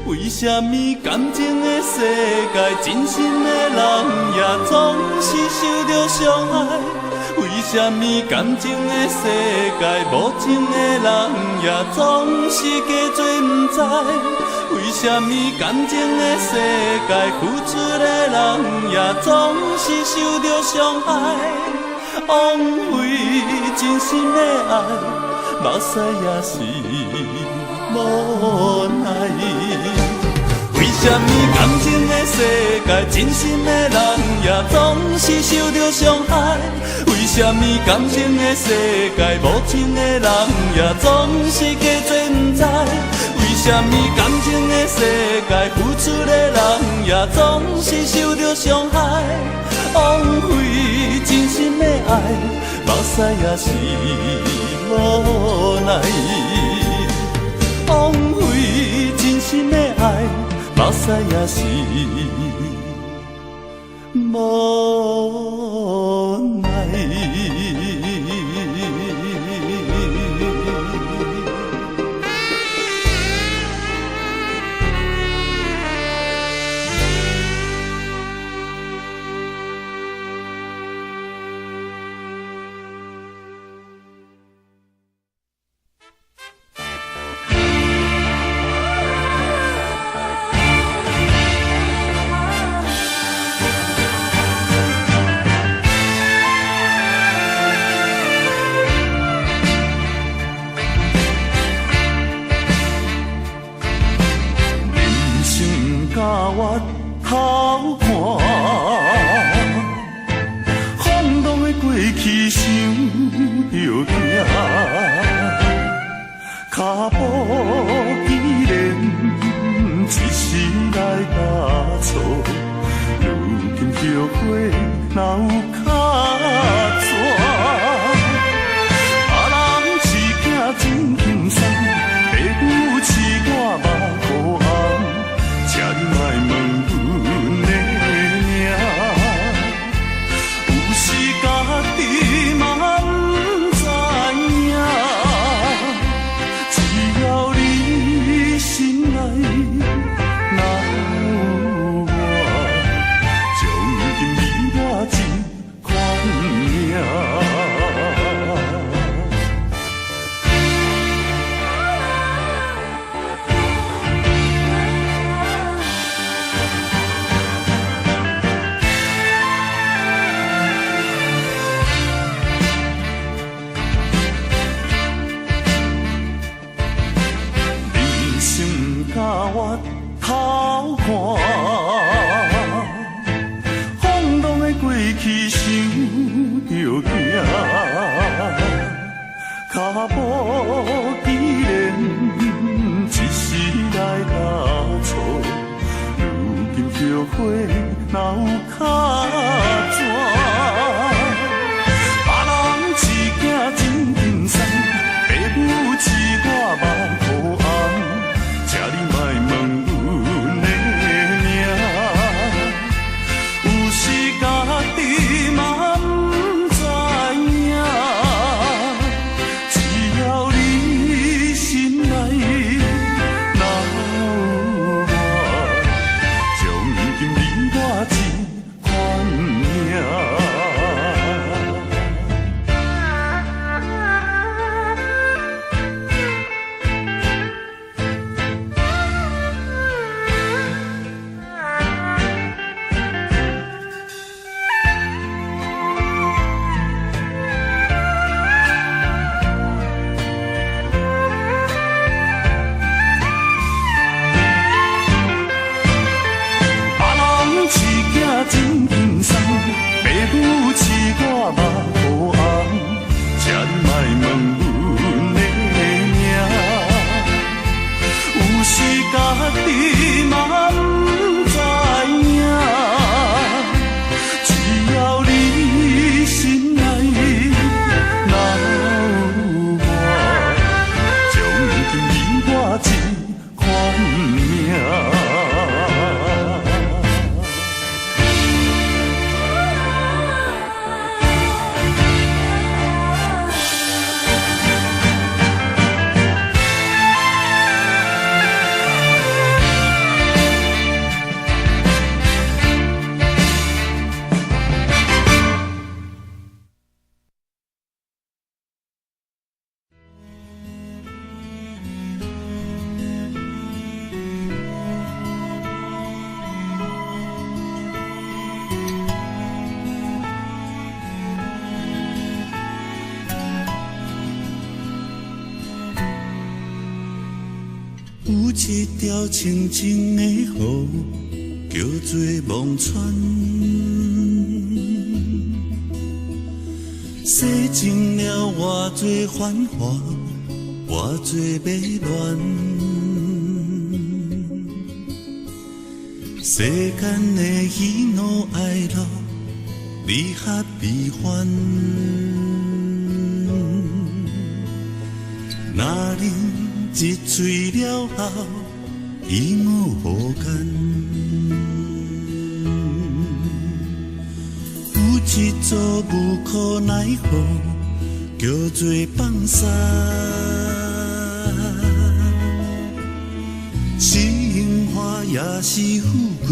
為啥物感情的世界，真心的人也總是受著傷害？為啥物感情的世界，無情的人也總是假做毋知？為啥物感情的世界，付出的人也總是受著傷害？枉費真心的愛，目屎也是無奈。為啥物感情的世界，真心的人也總是受著傷害？為啥物感情的世界，無情的人也總是假做毋知？為啥物感情的世界，付出的人也總是受著傷害？枉費真心的愛，目屎也是無奈。枉費真心的愛，目屎也是無奈。偷看，晃有一條清清的河，叫做忘川，洗淨了偌濟繁華，偌濟迷亂。世間的喜怒哀樂，離合悲歡。若啉一喙了後，與我無干。有一座無可奈何，叫做放捒。是榮華也是富貴，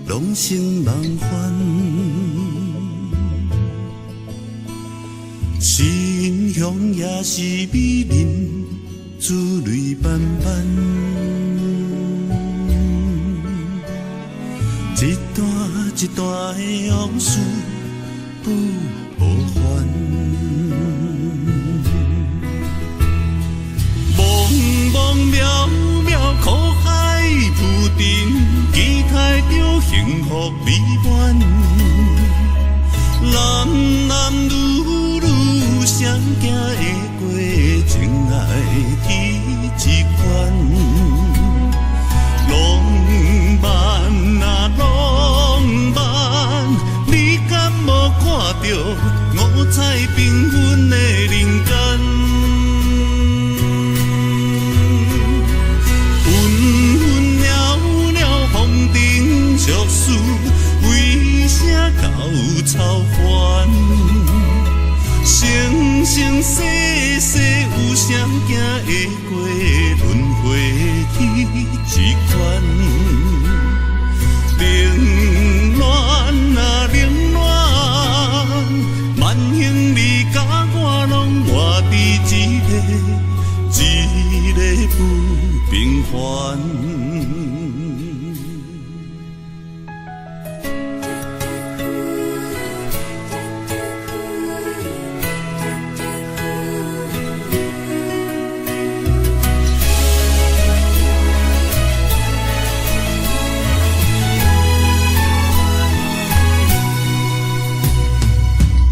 攏成夢幻。是英雄也是美人，珠淚斑斑。一段一段的往事不還。茫茫渺渺苦海浮沉，期待著幸福美滿。男男女女誰行會過情愛天一關？浪漫啊浪漫，你敢無看著五彩繽紛的人間？紛紛擾擾風塵俗事，為啥到操煩？生生世世有誰行會過輪迴天一關？冷暖啊冷暖，萬幸你佮我攏活佇這个這个不平凡。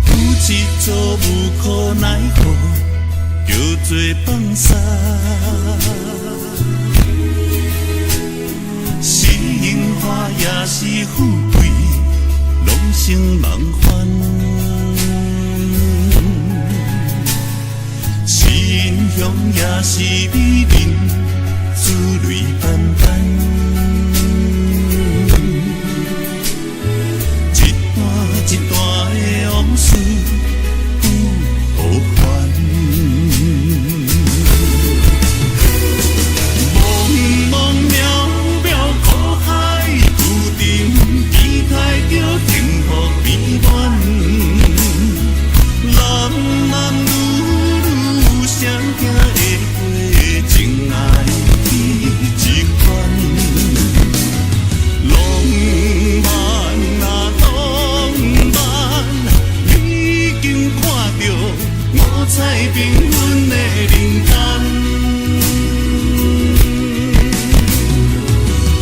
有一座無可奈何，叫做放捒。是榮華也是富貴，攏成夢幻。是英雄也是美人，珠淚斑斑。一段一段的往事不還。茫茫渺渺苦海浮沉，期待著幸福美滿。男男女女誰行會過情愛天一關？浪漫啊浪漫，你已經看著五彩繽紛的人間。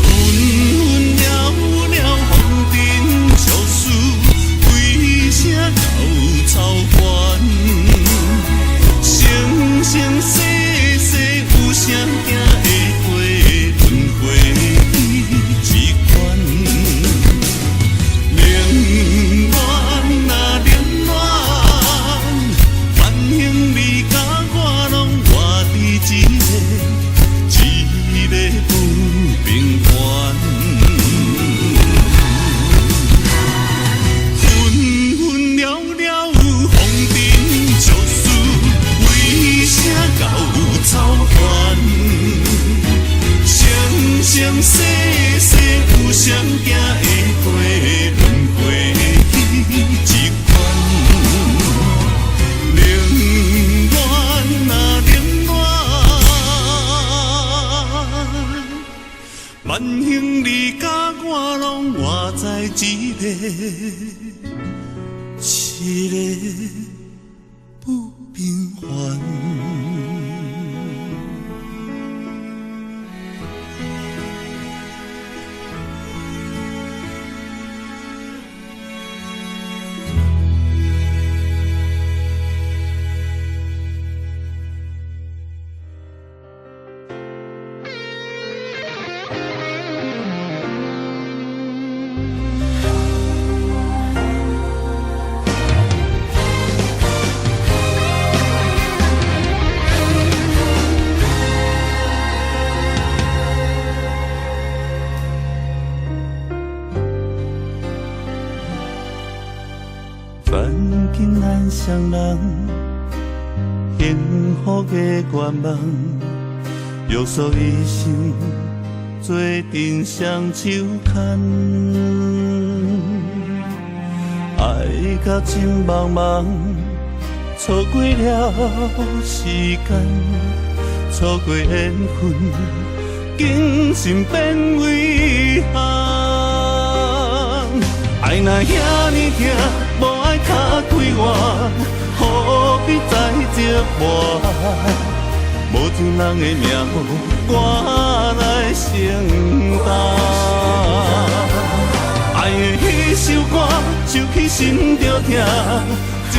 紛紛擾擾風塵俗事，為啥到操煩？生生世世有誰行會過輪迴天一關？冷暖啊冷暖，萬幸你佮我攏活佇這个這个不平凡。紛紛擾擾風塵俗事，為啥到操煩？生生世世有誰行會過輪迴天一關？冷暖啊冷暖，萬幸你佮我攏活在這个這个不平凡。雙人，幸福的願望，約束一生做陣雙手牽。愛甲情茫茫，錯過了時間，錯過緣分，竟心變遺憾。愛若遐爾疼，無愛敲開我，何必再折磨？無情人的命，我來承擔。愛的彼首歌，想起心就疼，情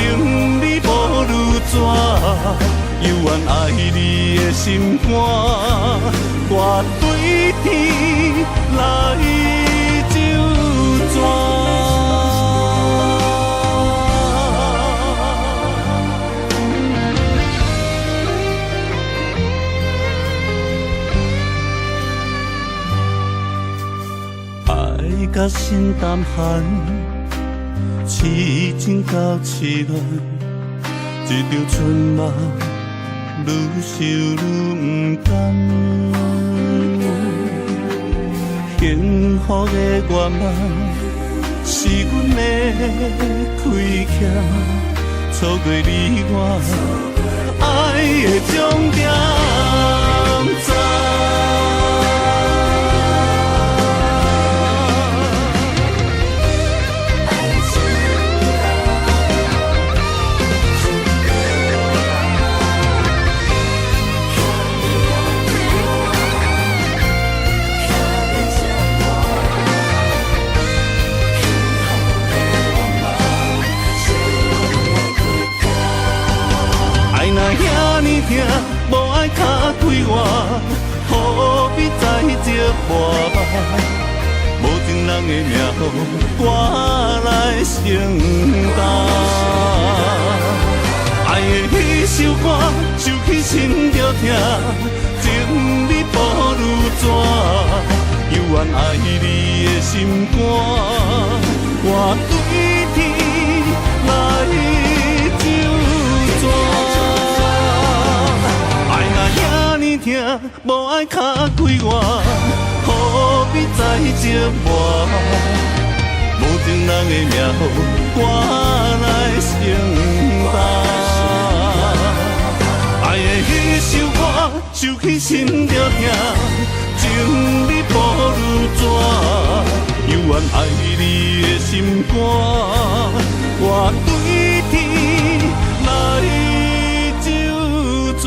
理無愈怎，猶原愛你的心肝，我對天來周全。愛甲心胆寒，痴情到痴戀，這場春夢愈想愈毋甘。幸福的願望是阮的虧欠，錯過你我愛的終點站。愛若遐爾疼，無愛敲開我，何必再折磨？無情人的命，我來承擔。愛的彼首歌，想起心就疼，情理無愈怎，猶原愛你的心肝，我對天來周全。愛若遐爾疼，無愛敲開我，何必再折磨？無情人的命，我來承擔。愛的彼首歌，想起心就疼，情理無愈怎，猶原愛你的心肝，我對天來周全。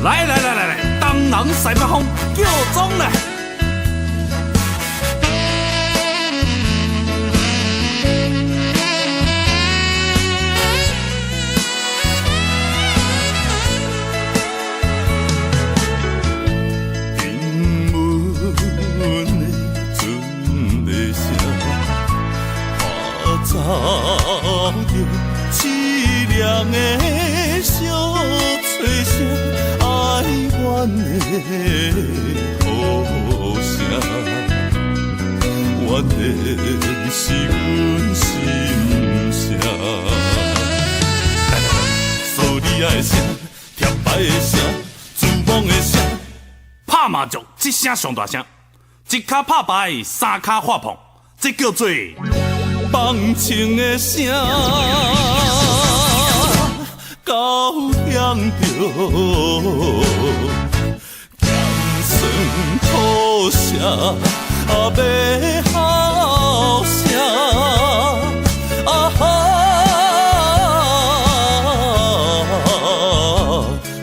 來來來來來，東南西北風叫裝來。聽阮的船的聲，拍走著淒涼的小吹聲。哀怨的雨聲，原来是阮心声。来来来，索尼娅的声，贴牌的声，珠梦的声，拍麻将这声上大声，一跤拍牌，三跤发碰，这叫做放情的声。交响著咸酸苦涩啊，欲哭声啊哈！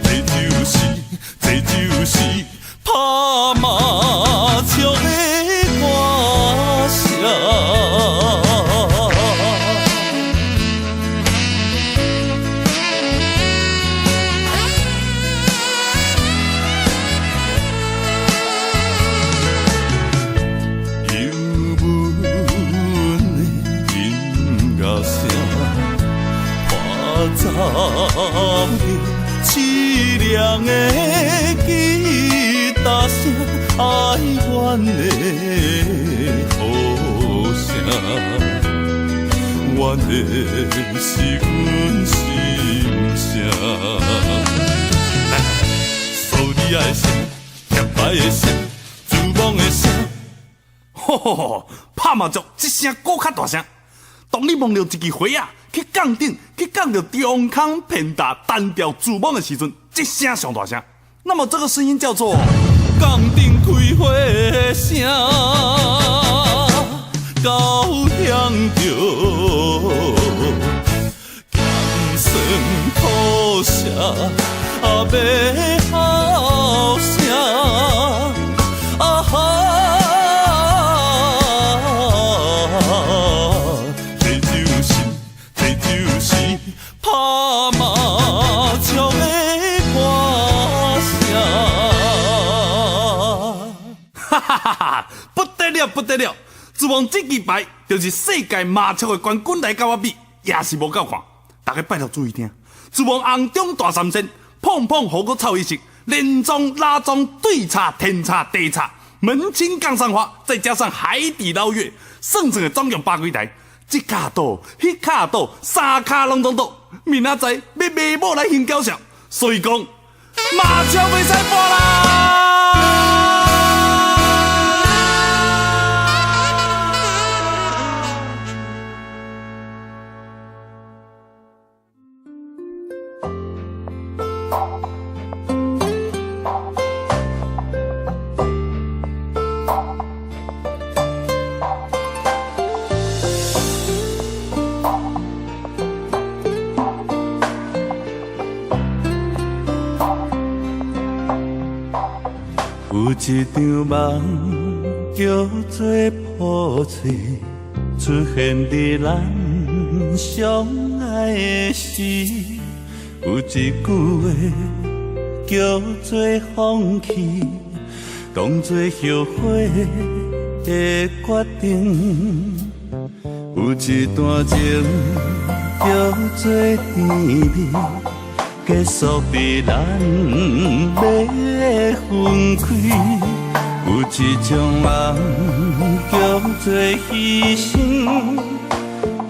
這就是這就是拍麻將的歌聲。著凄涼的吉他聲，哀怨的雨聲，怨的是阮心聲。來，蘇利亞的聲，協牌的聲，蛛網的聲。吼吼吼！拍麻將，這聲閣較大聲。當你摸著一支火仔去摃頂，去摃著中空偏大單調蛛網的時陣，這聲上大聲。那麼這個聲音叫做摃頂開花的聲，交響著鹹酸苦澀啊，欲哭聲啊哈！這就是這就是拍麻將的歌聲。哈哈哈哈！不得了，不得了！自從這支牌就是世界麻將的冠軍來佮我比，也是無夠看。大家拜託注意聽，自從紅中大三線，碰碰胡閣臭一色，連莊拉莊對插天插地插，門清槓上花，再加上海底撈月，算算的總共百幾台。這跤賭，彼跤賭，三跤攏總賭，明仔載欲賣某來還繳數，所以講麻將袂使博啦！有一場夢叫做破碎，出現佇咱相愛的時。有一句話叫做放棄，當作後悔的決定。有一段情叫做甜蜜，結束佇咱欲分開。有一種人叫做犧牲，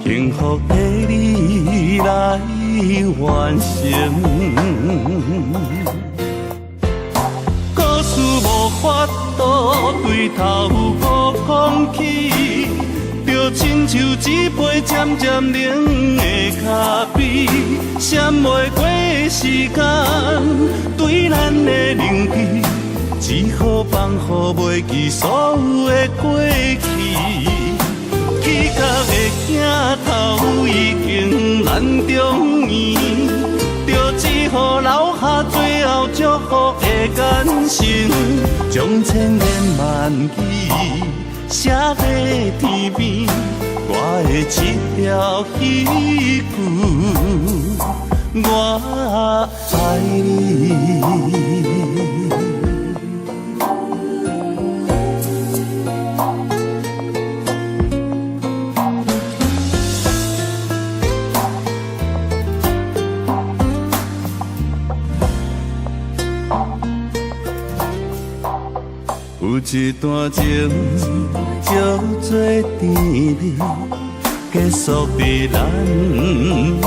幸福的你來完成。故事無法度對頭閣講起，就親像一杯漸漸冷的咖啡，閃袂過時間對咱的認知，只好放予袂記所有的過去。起角的鏡頭已經難重演，就只好留下最後祝福的眼神，將千言萬語寫在天邊，我的這條彼句，我愛你。有一段情叫做甜蜜，結束佇咱欲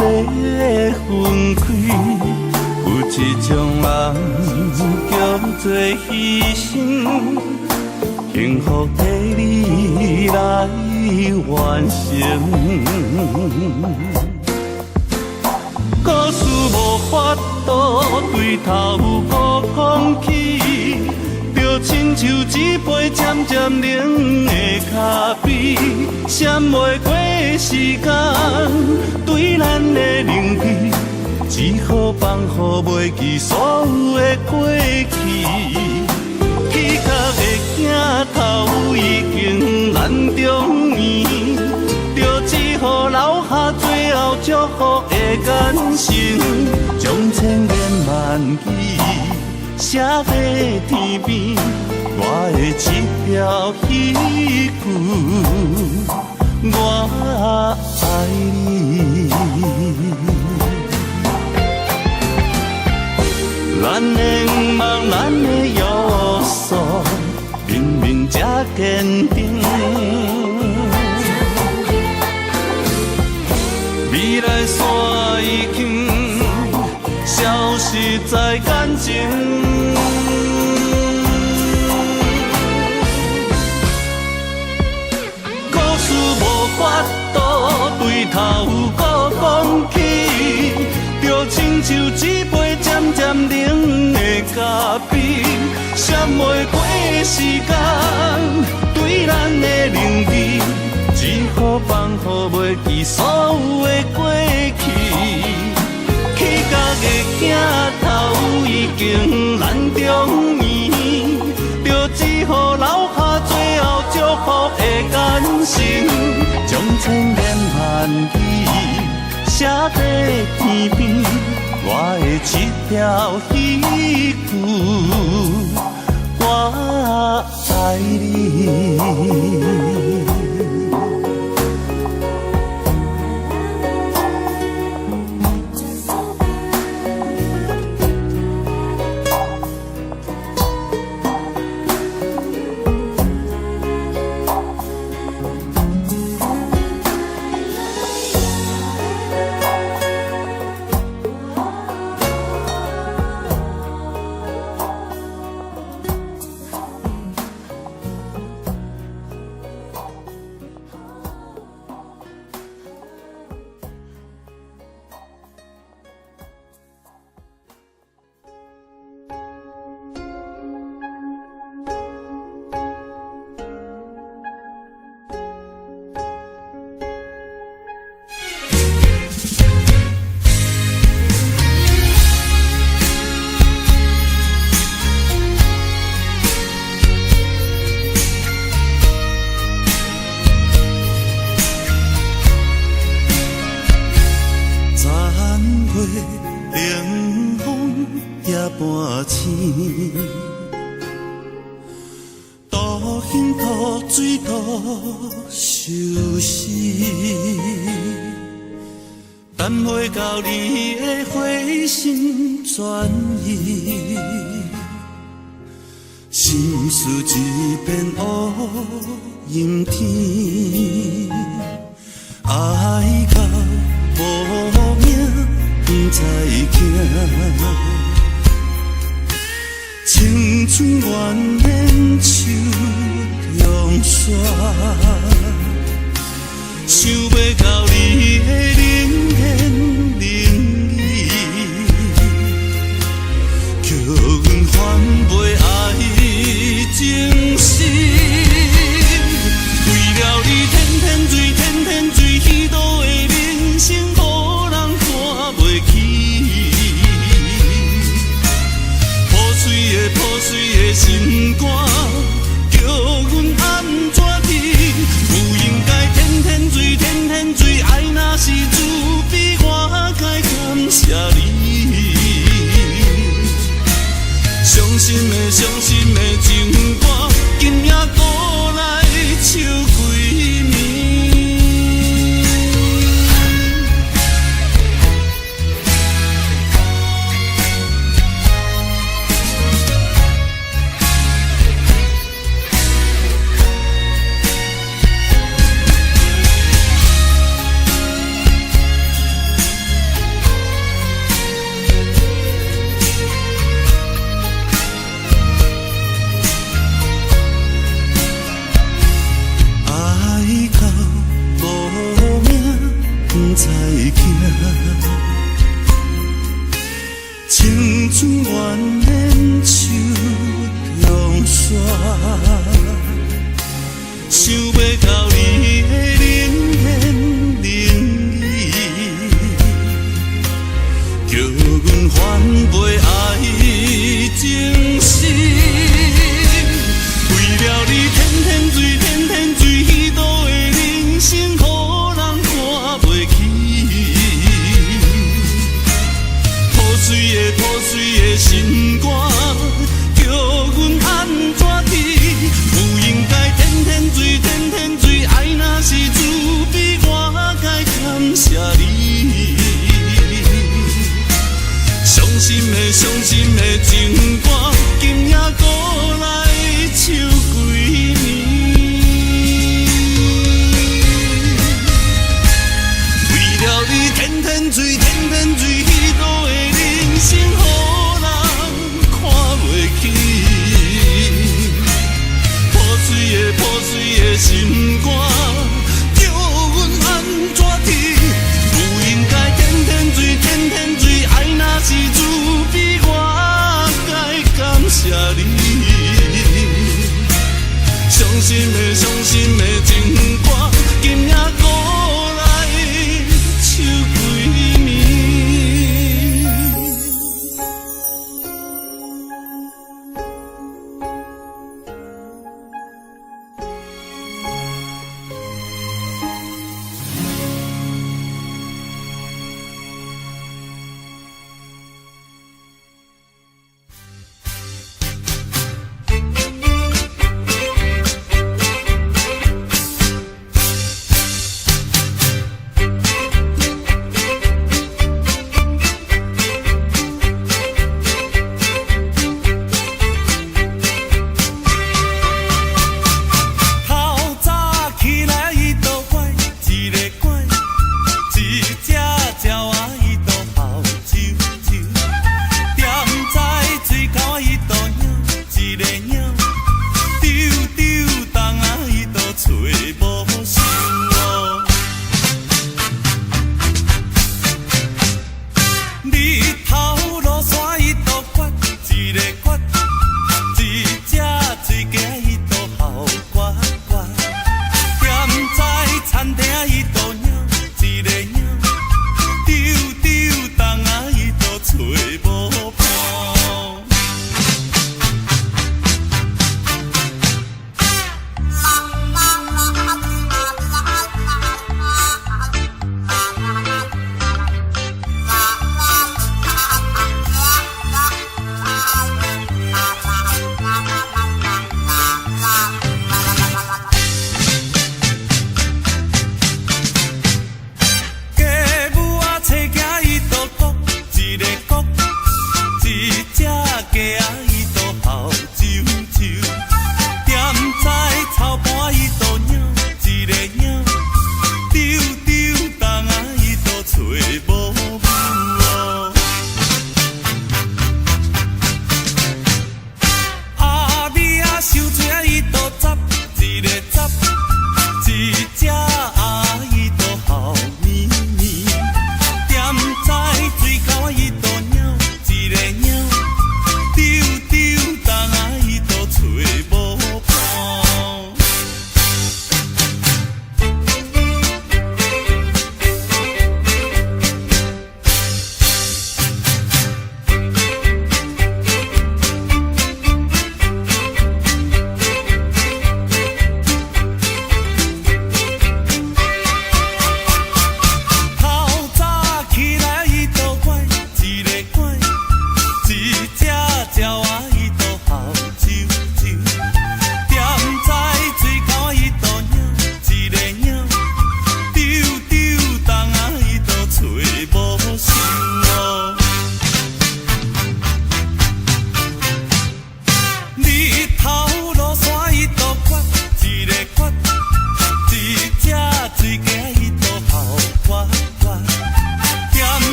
分開。有一種人叫做犧牲，幸福的你來完成。故事無法度對頭閣講起，就親像一杯漸漸冷的咖啡，閃袂過時間對咱的認知，只好放予袂記所有的過去。起角的鏡頭已經難重演，就只好留下最後祝福的眼神，將千言萬語寫在天邊，我的這條彼句，我愛你。未來線已經消失在感情。故事無法度對頭閣講起，就親像一杯漸漸冷的咖啡，閃袂過時間對咱的冷意，只好放予袂記所有的過去。起角的鏡頭已經難重演，就只好留下最後祝福的眼神，將千言萬語寫在天邊，我的這條彼句，我愛你。残月冷風夜半星，獨行渡水渡相思，等袂到你的回心轉意，心事一片烏陰天，愛到無影不知行，青春原免手中线，想袂到你的冷言冷語，叫阮反背愛情深。為了你天天醉，天天醉，虛度的人生，予人看袂起。破碎的破碎的心肝，叫阮按怎治？不應該天天醉，天天醉，愛若是自卑，我該感謝你。傷心的傷心的情歌，今夜閣來唱幾暝。愛到無影不知行，青春原免手中線，想袂到你的冷言冷語，叫阮反背愛情深。為了你天天醉，天天醉，虛度的人生，予人看袂起。破碎的破碎的心肝，叫阮按怎治？不應該天天醉，天心的、傷心的情。